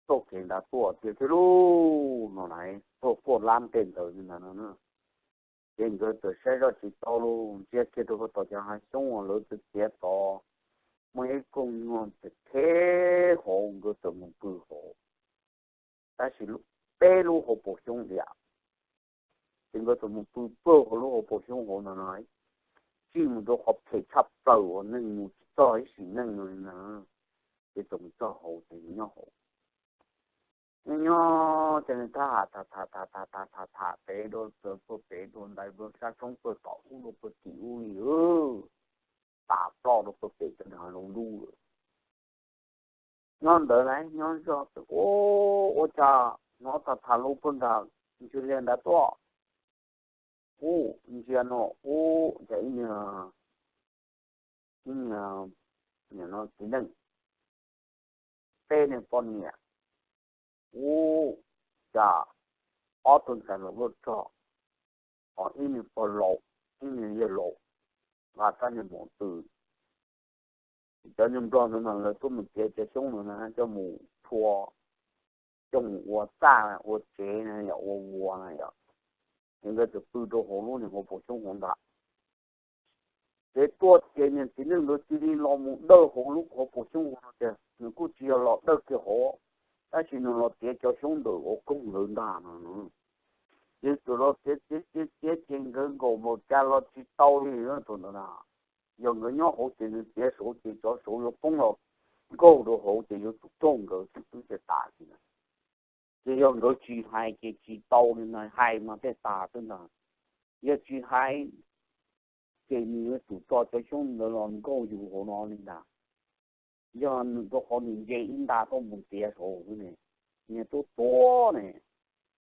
txoj kev nrad tuaj tiag thiab lauj no na, tuaj quaj lab ntej ntawd li ntawd no. Ces nkawd txawm saib zoj tsis tau lauj, ntsia kiag rau puag tom cov hav xyoob uas lawv txiav txiav tod, muaj ib koog nyuag phem phem hauv, nkawd txawm mus pw hauv. Tab sis peb lub hauv paus xyoob diam, ces nkawd txawm mus pw puag hauv lub hauv paus xyoob hauv no no, txij mus rau qhov phem tshaj plaws uas neeg mus tsis txog ib sim neej no na. Ces txawm mus txog hauv ces nyob hauv, nyob nyob ces nws thab ham tham tham tham tham tham tham pem dua, puag pem dua ntawd, puag sab roob puag tom ub dua puag tim ub li, tas ploj dua puag pem cov hav zoov dub lawm. nyob ntawd lawm nyob zog, ua cas hnov tag tham lus puag nram ntsis liaj nrad tuaj. Ub, ntsia no ub, cas ib niag, ib niag, nim no txiv neej, peb niag poj niam, ub, cas ob tug ntxhais los luaj rog, ho ib niag pog laus, ib niag yawg laus, nqa rab niag maum tw. Cov niag nplog ntawd mas lawv tuaj mus tiav cov xyoob ntawd na, coj mus rhua, coj mus ua txaj ua tsev na yom, ua vuas na yom, ces nkawd txawm pw rau hauv lub niag hauv paus xyoob hauv ntag. Ces tuaj ces niag txiv neej ntawd cia li los mus dawj hauv lub hauv paus xyoob hauv no tias nws kuj tsis yog los dawj kiag hauv, tab sis nws los tiav cov xyoob ntawm ua koog ntawd ntag no. Ces txawm los tiav tiav tiav tiav ces nkawd nkaum npaum cas los tsis tau li thaum ntawd na. Yog nkawd nyob hauv ces nws tiav saud ces cov saud yuav poob los nkaug rau hauv ces yuav tsum raug nkawd xwb twb tsis tas li na. Ces yog nkawd tsis hais ces tsis tau li na, hais mas thiaj tas xwb ntag. Yog tsis hais ces nws yuav tsum tso cov xyoob ntawd los nkaug yus hauv no li ntag. Yog nws rau qhov nws nce ib nta tuaj mus tiav saud xwb ne, niag tuab tuab ne,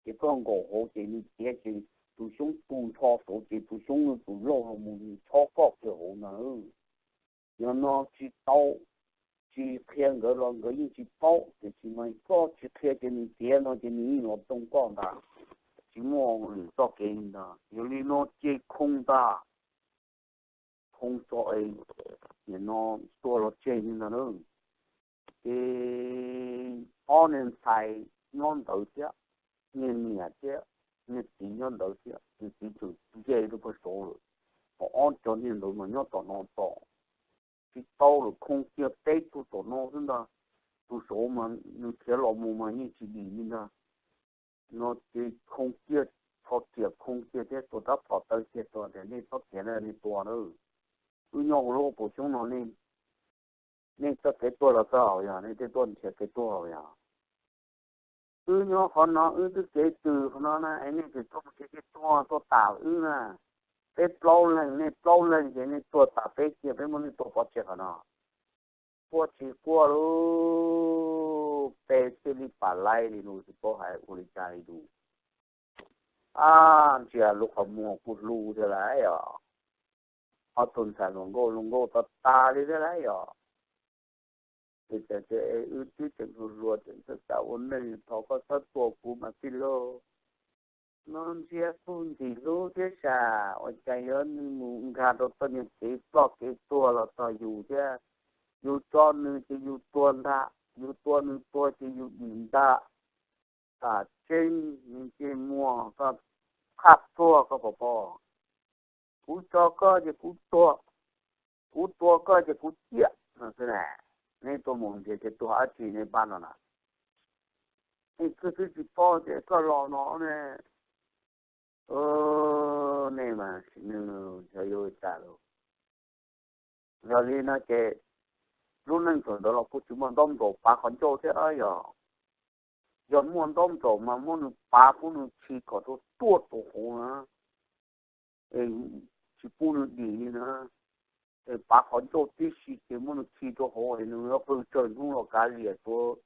ces koj nkaum hauv ces nws tiav ces tus xyoob tu nrho saud ces tus xyoob yuav tsum laug los mus chob koj kiag hauv ntag. Yog no tsis tau, tsis qhia nkawd los nkawd yeej tsis paub, tiam sis mas koj tsis qhia ces nws tiav no ces nws yeej los tsoo koj ntag. Tsis muaj lwm txoj kev li ntag, yog li no ces khoo ntag. Khoo tso es nim no tuag los tseg li ntag na. Ces ob niag ntxhais nyob ntawd thiab, niag niam thiab niag txiv nyob ntawd thiab, niag txiv tseem nce rau pem saud lawm, ho ob cov niag ntawd mas nyob tom no tos. Tsis tau lawm, khoo kiag peb tug tom no xwb ntag. Tus saud mas nws khiav los mus mas yeej tsis dim li ntag. No ces khoo kiag, txhos riam khoo kiag thiab tua rab phom taw kiag tua tias nej txhob khiav na, nej tua na. Wb nyob hauv lub paus xyoob no, nej txoj kev tuag los txog yog nej thiaj tuaj nrhiav kev tuag yog. Wb nyob qhov no wb twb kev tws qhov no na es nej tseem tuaj mus nrhiav kev tuag tuaj tas wb na. Peb plaub leeg, nej plaub leeg ces nej tuag tas peb kiag, peb muab nej tua pov tseg qhov no. Quaj tsis quaj lub pe thiaj li pam laib li lus tsis paub hais ua li cas li lus. Ab, ntsia lub qhov muag kuj hlub thiab lauj os. Ob tug ntxhais hluas nkauj hluas nkauj tag tag li thiab lauj os. Ces wb twb tseem hluas hluas tseem txawj xav ua neej, thov koj txhob tua kuv mas tij laug. No ntsia kuj ntxim hlub thiab sas, ua cas yuav mus nkag rau txoj niag kev ploj kev tuag los txog yus thiab. Yus tso nws ces yus tuag ntag, yus tua nws tuag ces yus dim ntag. Tam tseeb nws ntsej muag koj qhab tuag koj puas pom? Kuv tso koj ces kuv tuag, kuv tua koj ces kuv ciaj no xwb na. Nej tuaj mus nrhiav kev tuag dab tsi nej pab no na? Nej twb tsis paub tias koj los no ne. Nej mas sim neej xyov yuav ua cas lawm. Yog li no ces lub neej thaum ntawd los kuj tsis muaj ntaub ntsaum pav qhov ncauj thiab yog. Yog muaj ntaub ntsaum mas muab nws pav, pub nws khi kom rau tuaj rau hauv na, es tsis pub nws dim li na. Es pav qhov ncauj tib si ces muab nws khi rau hauv es nws yuav qw tsawg hnub los kav liam, tsuav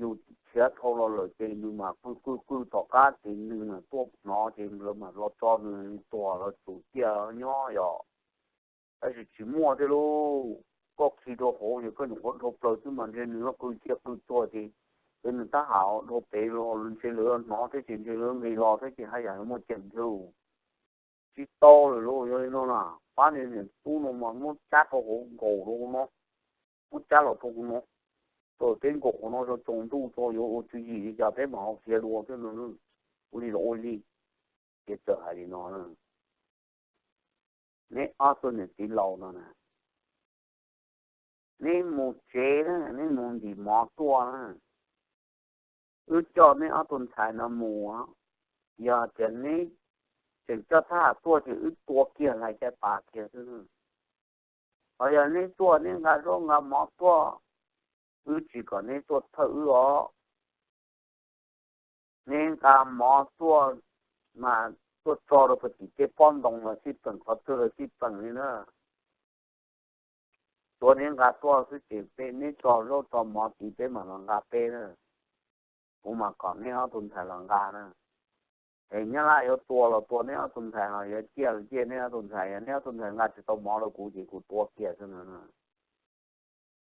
yus khiav dhau los lawm ces nws mam qw qw qw tom qab ces neeg mam tuaj hnov ces lawv mam los tso nws tuag los tsum ciaj nyob yom. Tab sis tsis muaj thiab lauj. Koj khi rau hauv ces koj nyuam qhuav dhau plaws xwb mas ntshe nws yuav qw ciaj qw tuag ces, ces nws tab ham dhau pem los ntshe lawv hnov thiab ces ntshe lawv nqis los thiab ces haj yam yuav muaj ceem thiab lauj. Tsis tau lawm lauj, yog li no na, pab niag niam tub no mas muab cab rau hauv nkaus rau hauv no, muab cab los rau hauv no, txawm peb nkaum qhov no tsaus ntuj tso yuav ua tswv yim li cas peb mam ho khiav dua thiab no. Ua li los ua li, ces txawm hais li no na. Neb ob tug niam txiv laus no na, neb mus tsev na, neb mus ntim mov tuaj na. Wb coj neb ob tug ntxhais no mus, yog tias neb tseem coj thab ham tuaj ces wb tua kiag hlais cai pas kiag xwb. Ho yog neb tuaj neb nqa zaub nqa mov tuaj, wb tsis kom neb tuaj thawj wb os. Neb nqa mov tuaj mas tuaj tso rau puag tim tej pob ntoo los xij peem, qhov twg los xij peem li na. Tua neb nqa tuaj xwb ces peb neb tso zaub tso mov tid peb mam los nqa peb na. Kuv mam kom neb ob tug ntxhais los nqa na. Es Nyab Laj yuav tua los tua neb ob tug ntxhais, los yuav ciaj los ciaj neb ob tug ntxhais, yog neb ob tug ntxhais nqa tsis tau mov rau kuv ces kuv tua kiag xwb na.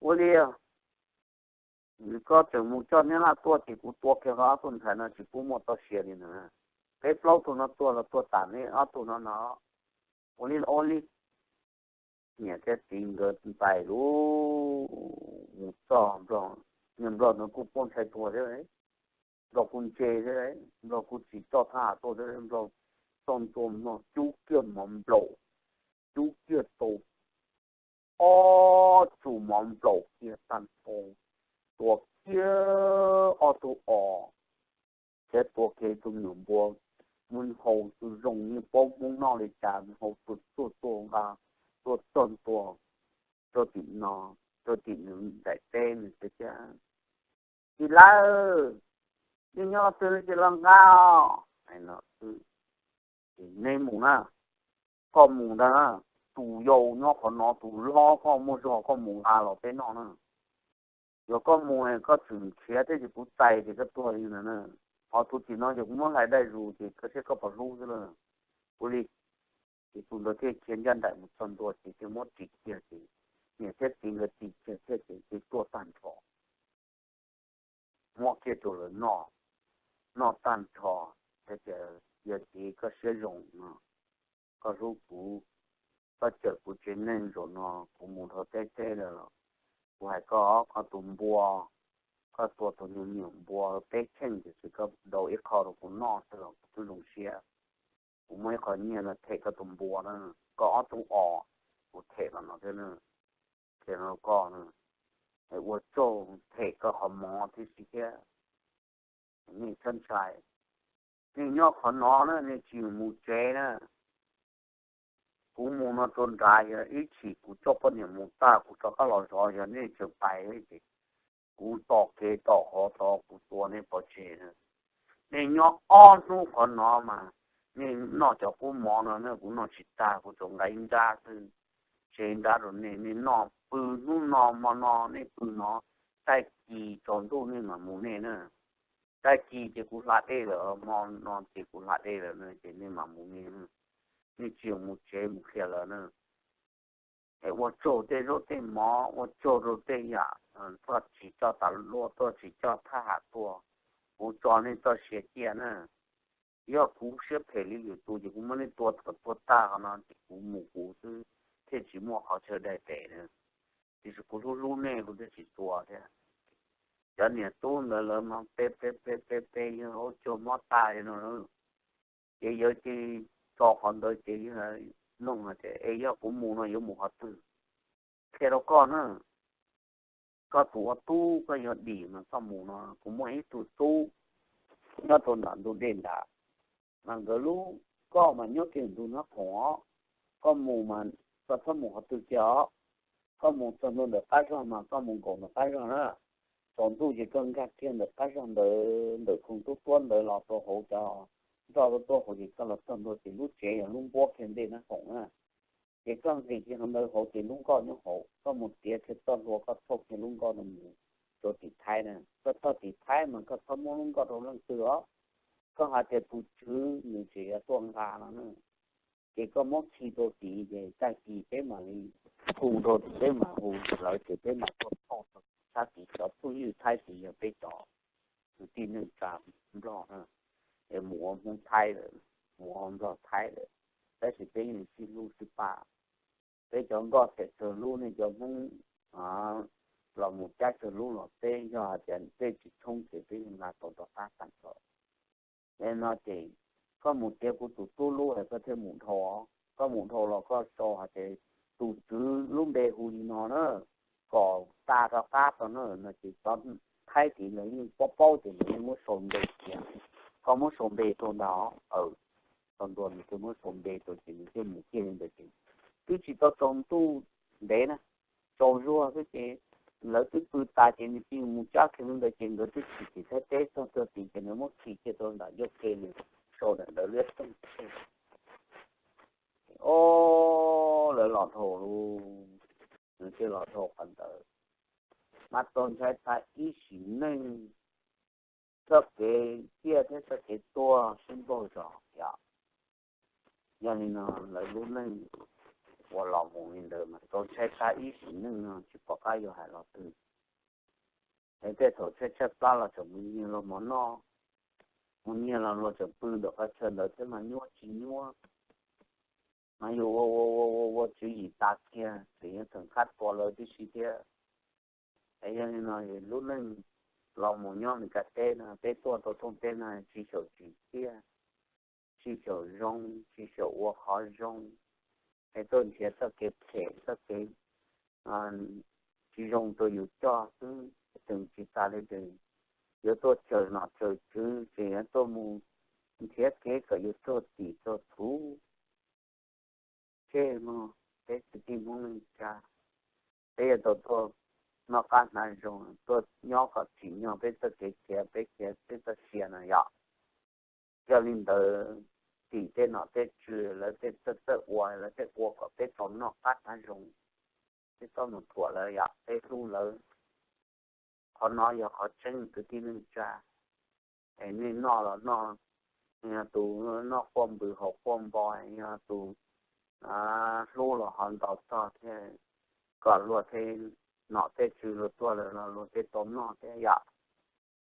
Ua li, koj tseem mus coj Nyab Laj tuaj ces kuv tua kiag koj ob tug ntxhais no tsis pub muaj txoj sia li na. Peb plaub tug no tuag los tuag tam neb ob tug no no. Ua li los ua li. Niam thiab txiv nkawd ntais lus mus txog Nplog, niag Nplog ntawd kuj poob ntshai tuag thiab, Nplog kuj ntse thiab, Nplog kuj tsis coj thab ham tuaj thiab, Nplog txog ntua no cub kiag mov nplaum, cub kiag tau ob tsu mov nplaum kiag tag nrho, tua kiag ob tug os, thiab tua kiag tus me nyuam npua, mus hau tus zoo yeej paub Hmoob noj li cas, mus hau tus tuaj tuaj nqa tuaj txog ntua rau tim no, rau tim nws daim teb nws tias, Txiv lawm, nej nyob twg ces los nqa os. Neb mus na, koj mus ntag na, tus yau nyob qhov no, tus hlob koj muaj zog koj mus nqa los peb noj na. Yog koj mus koj tseem khiav thiab ces kuv txais ces koj tuag li ntawd na. Ho tus tim no ces kuv muab hlais dai zus ces koj saib koj puas hlub xwb lauj. Ua li, ces tus ntawd thiaj khiav ncaj nraim mus txog ntua ces thiaj muab ris kiag ces niam thiab txiv nkawd ris kiag thiab ces tuaj tag nrho, muab kiag rau lawv noj, noj tag nrho. Thiab tias, Yog txiv koj siab zoo no, koj hlub kuv, koj cawm kuv tsev neeg zaum no kuv mus dhau teb teb lawm los kuv hais koj, koj tus npua, koj tua tus me nyuam npua peb cheej ces koj daus ib qho rau kuv noj xwb los kuv twb zoo siab. Kuv muab ib qho nyiaj no them koj tus npua na, koj ob tug os kuv them los no thiab na, them rau koj na. Ua tsaug them koj qhov mov thiab si thiab. Nej txhob ntshai, nej nyob qhov no na, nej tsis mus tsev na. Kuv mus no rau nrad, yog ib chim kuv coj poj niam mus tag kuv rov qab los zov, yog nej tseem pais ces kuv tom kev tom qhov tod kuv tua nej pov tseg na. Nej nyob ob hnub qhov no mas nej noj cov kub mov no na, kuv noj tsis tag, kuv tsuas nqa ib nrab xwb, tseg ib nrab rau nej, nej noj pw hnub no hmo no, nej pw no, tag kis tsaus ntuj nej mam mus nej na. Tag kis ces kuv hla dej lawm, hmo no ces kuv hla dej lawm na, ces nej mam mus nej, nej tsis mus tsev mus qhia lawv na. Es ua tsaug tej zaub tej mov, ua tsaug rau tej yam, koj tsis coj tas luaj tuaj, tsis coj thab ham tuaj, kuv tso nej txoj sia ciaj na. Yog kuv siab phem li lwm tus ces kuv muab nej tua kom tuag tag qhov no ces kuv mus kuv xwb, thiaj tsis muaj qhov chaw daig tes na. Tiam sis kuv hlub hlub nej kuv thiaj tsis tua thiab. Cov niam tub ntawd lawv mas pe pe pe pe pe yawg hauv caug mob tag li no, ces yawg cia li tso qhov ntawd ces yawg nug hais tias, Es yog kuv mus no yuav mus qhov twg? Qhia rau koj na, koj tus ua tub koj yog dim mas koj mus no, kuv muaj ib tug tub nyob rau nram ntug dej nrad, mas nkawd lub, koj mas nyob kiag ntug Nab Khoom os, koj mus mas koj txhob mus qhov twg kiag os, koj mus txog ntua ntawm qab zog mas koj mus nkaum ntawm qab zog na, tsaus ntuj ces koj nkag kiag ntawm qab zog ntawd ntawm khoom tub tuab ntawd los rau hauv cov nroj tuaj tuaj hauv ces koj los txog ntua ces lub tsev yog lub npuab kiag ntej Nab Khoom na. Ces koj nqis kiag qhov ntawd hauv ces lub nkoj nyob hauv, koj mus tiav kiag txoj hlua koj thauj kiag lub nkoj no mus rau tim Thaib na. Koj txog tim Thaib mas koj txhob muab lub nkoj rau leej twg os. Koj hais tias tus tswv nws tseem yuav tuaj nqa no na. Ces koj muab khi rau tid ces tag kis peb mam li hu rau, peb mam hu lawv ces peb mam tuaj thauj rau sab tid, cov phooj ywg Thaib tid yog peb cov kwv tij neej tsa Nplog na, es mus ua Hmoob Thaib lawm, mus ua Nplog Thaib lawm, tab sis peb yeej sib hlub sib pab. Peb cov nkoj them tsawg lub, nej cov Hmoob los mus cab tsawg lub los peb yog hais tias peb tsis tshoob ces peb yeej nqa tau rov qab tag nrho. Es no ces koj mus tiav kuv tus tub lub es koj thiaj mus dhau, koj mus dhau los koj sau hais tias tus tswv lub npe hu li no na, kom xa rov qab tau na, no ces cov Thaib tid lawv yeej paub paub ces lawv yeej muab sau npe tias, koj muab sau npe rau ntag. Tau ntua nws thiaj muab sau npe rau ces nws thiaj mus kiag li ntawd ces twb tsis tau tsaus ntuj ntev na, tsaus zuag xwb ces lawv twb pw tas ces nws cia mus cab kiag li ntawd ces nkawd twb tsim tim Thaib teb txog txog tid ces nws muab khi kiag rau nram ncauj ke, nws sau ntawm ntawd liab toog. Ob, lawv los dhau lawm, nws thiaj los dhau qhov ntawd. Mas tau ntshai tag ib sim neej, txoj kev ciaj thiab txoj kev tuag sib npaug zog yom. Yog li no lawv lub neej uas los mus li ntawd mas tau ntshai tag ib sim neej no tsis pom qab yuav hais los twg. Es tej thaum tshaib tshaib plab los tseem mus nyiag luag mov noj, mus nyiag los luag tseem pw ntawm qhov chaw ntawd thiab mas nyuaj tsis nyuaj, mas yus ua ua ua ua ua tswv yim tas kiag tseem yuav txawm qab tua lawv tib si thiab. Es yog li no lub neej los mus nyob Meskas teb no, peb tuaj tau thooj teb no tsis xyaum tsim txiaj, tsis xyaum zoo, tsis xyaum ua qhov zoo, es tuaj nrhiav txoj kev phem txoj kev tsis zoo rau yus coj xwb, tseem tsis tas li ces yuav tuaj tsaws nom tsaws tswv, tseem yuav tuaj mus nrhiav kev kom yus tuag tim tuag thuv. Tseg mog peb kwv tij Hmoob neej tsa, peb yuav tau tuaj noj qab hnav zoo, tuaj nyob kom tsim nyog peb txoj kev khiav, peb khiav peb txoj sia no yom. Yog li ntawd, tim tej nom tej tswv lawv tej txawj txawj ua, lawv tej ua kom peb tau noj qab hnav zoo, peb txhob mus thuam lawv yom, peb hlub lawv. Qhov no yog qhov tseeb kwv tij neej tsa. Es nej noj los noj, yog tus noj quaj npws haus quaj npo, yog tus hlub los ho ntaus txog thiab, kom luag tej nom tej tswv luag tuaj lawm los luag tej tau noj thiab yom.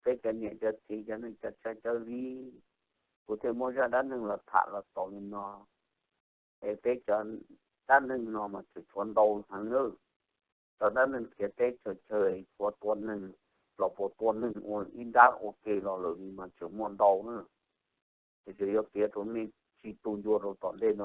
Peb cov niam cov txiv cov neej cov tsav cov viv, kuv thiaj muab zaj dab neeg los tham los xaus li no. Es peb cov dab neeg no mas tseem tshuav ntau heev na. Cov dab neeg khiav teb chaws chaw tshuav tua neeg los puas tua neeg ua ib nrab ua ke los lawm li mas tseem muaj ntau na. Es tseem yuav piav rau nej tsis tu ncua rau tom ntej no.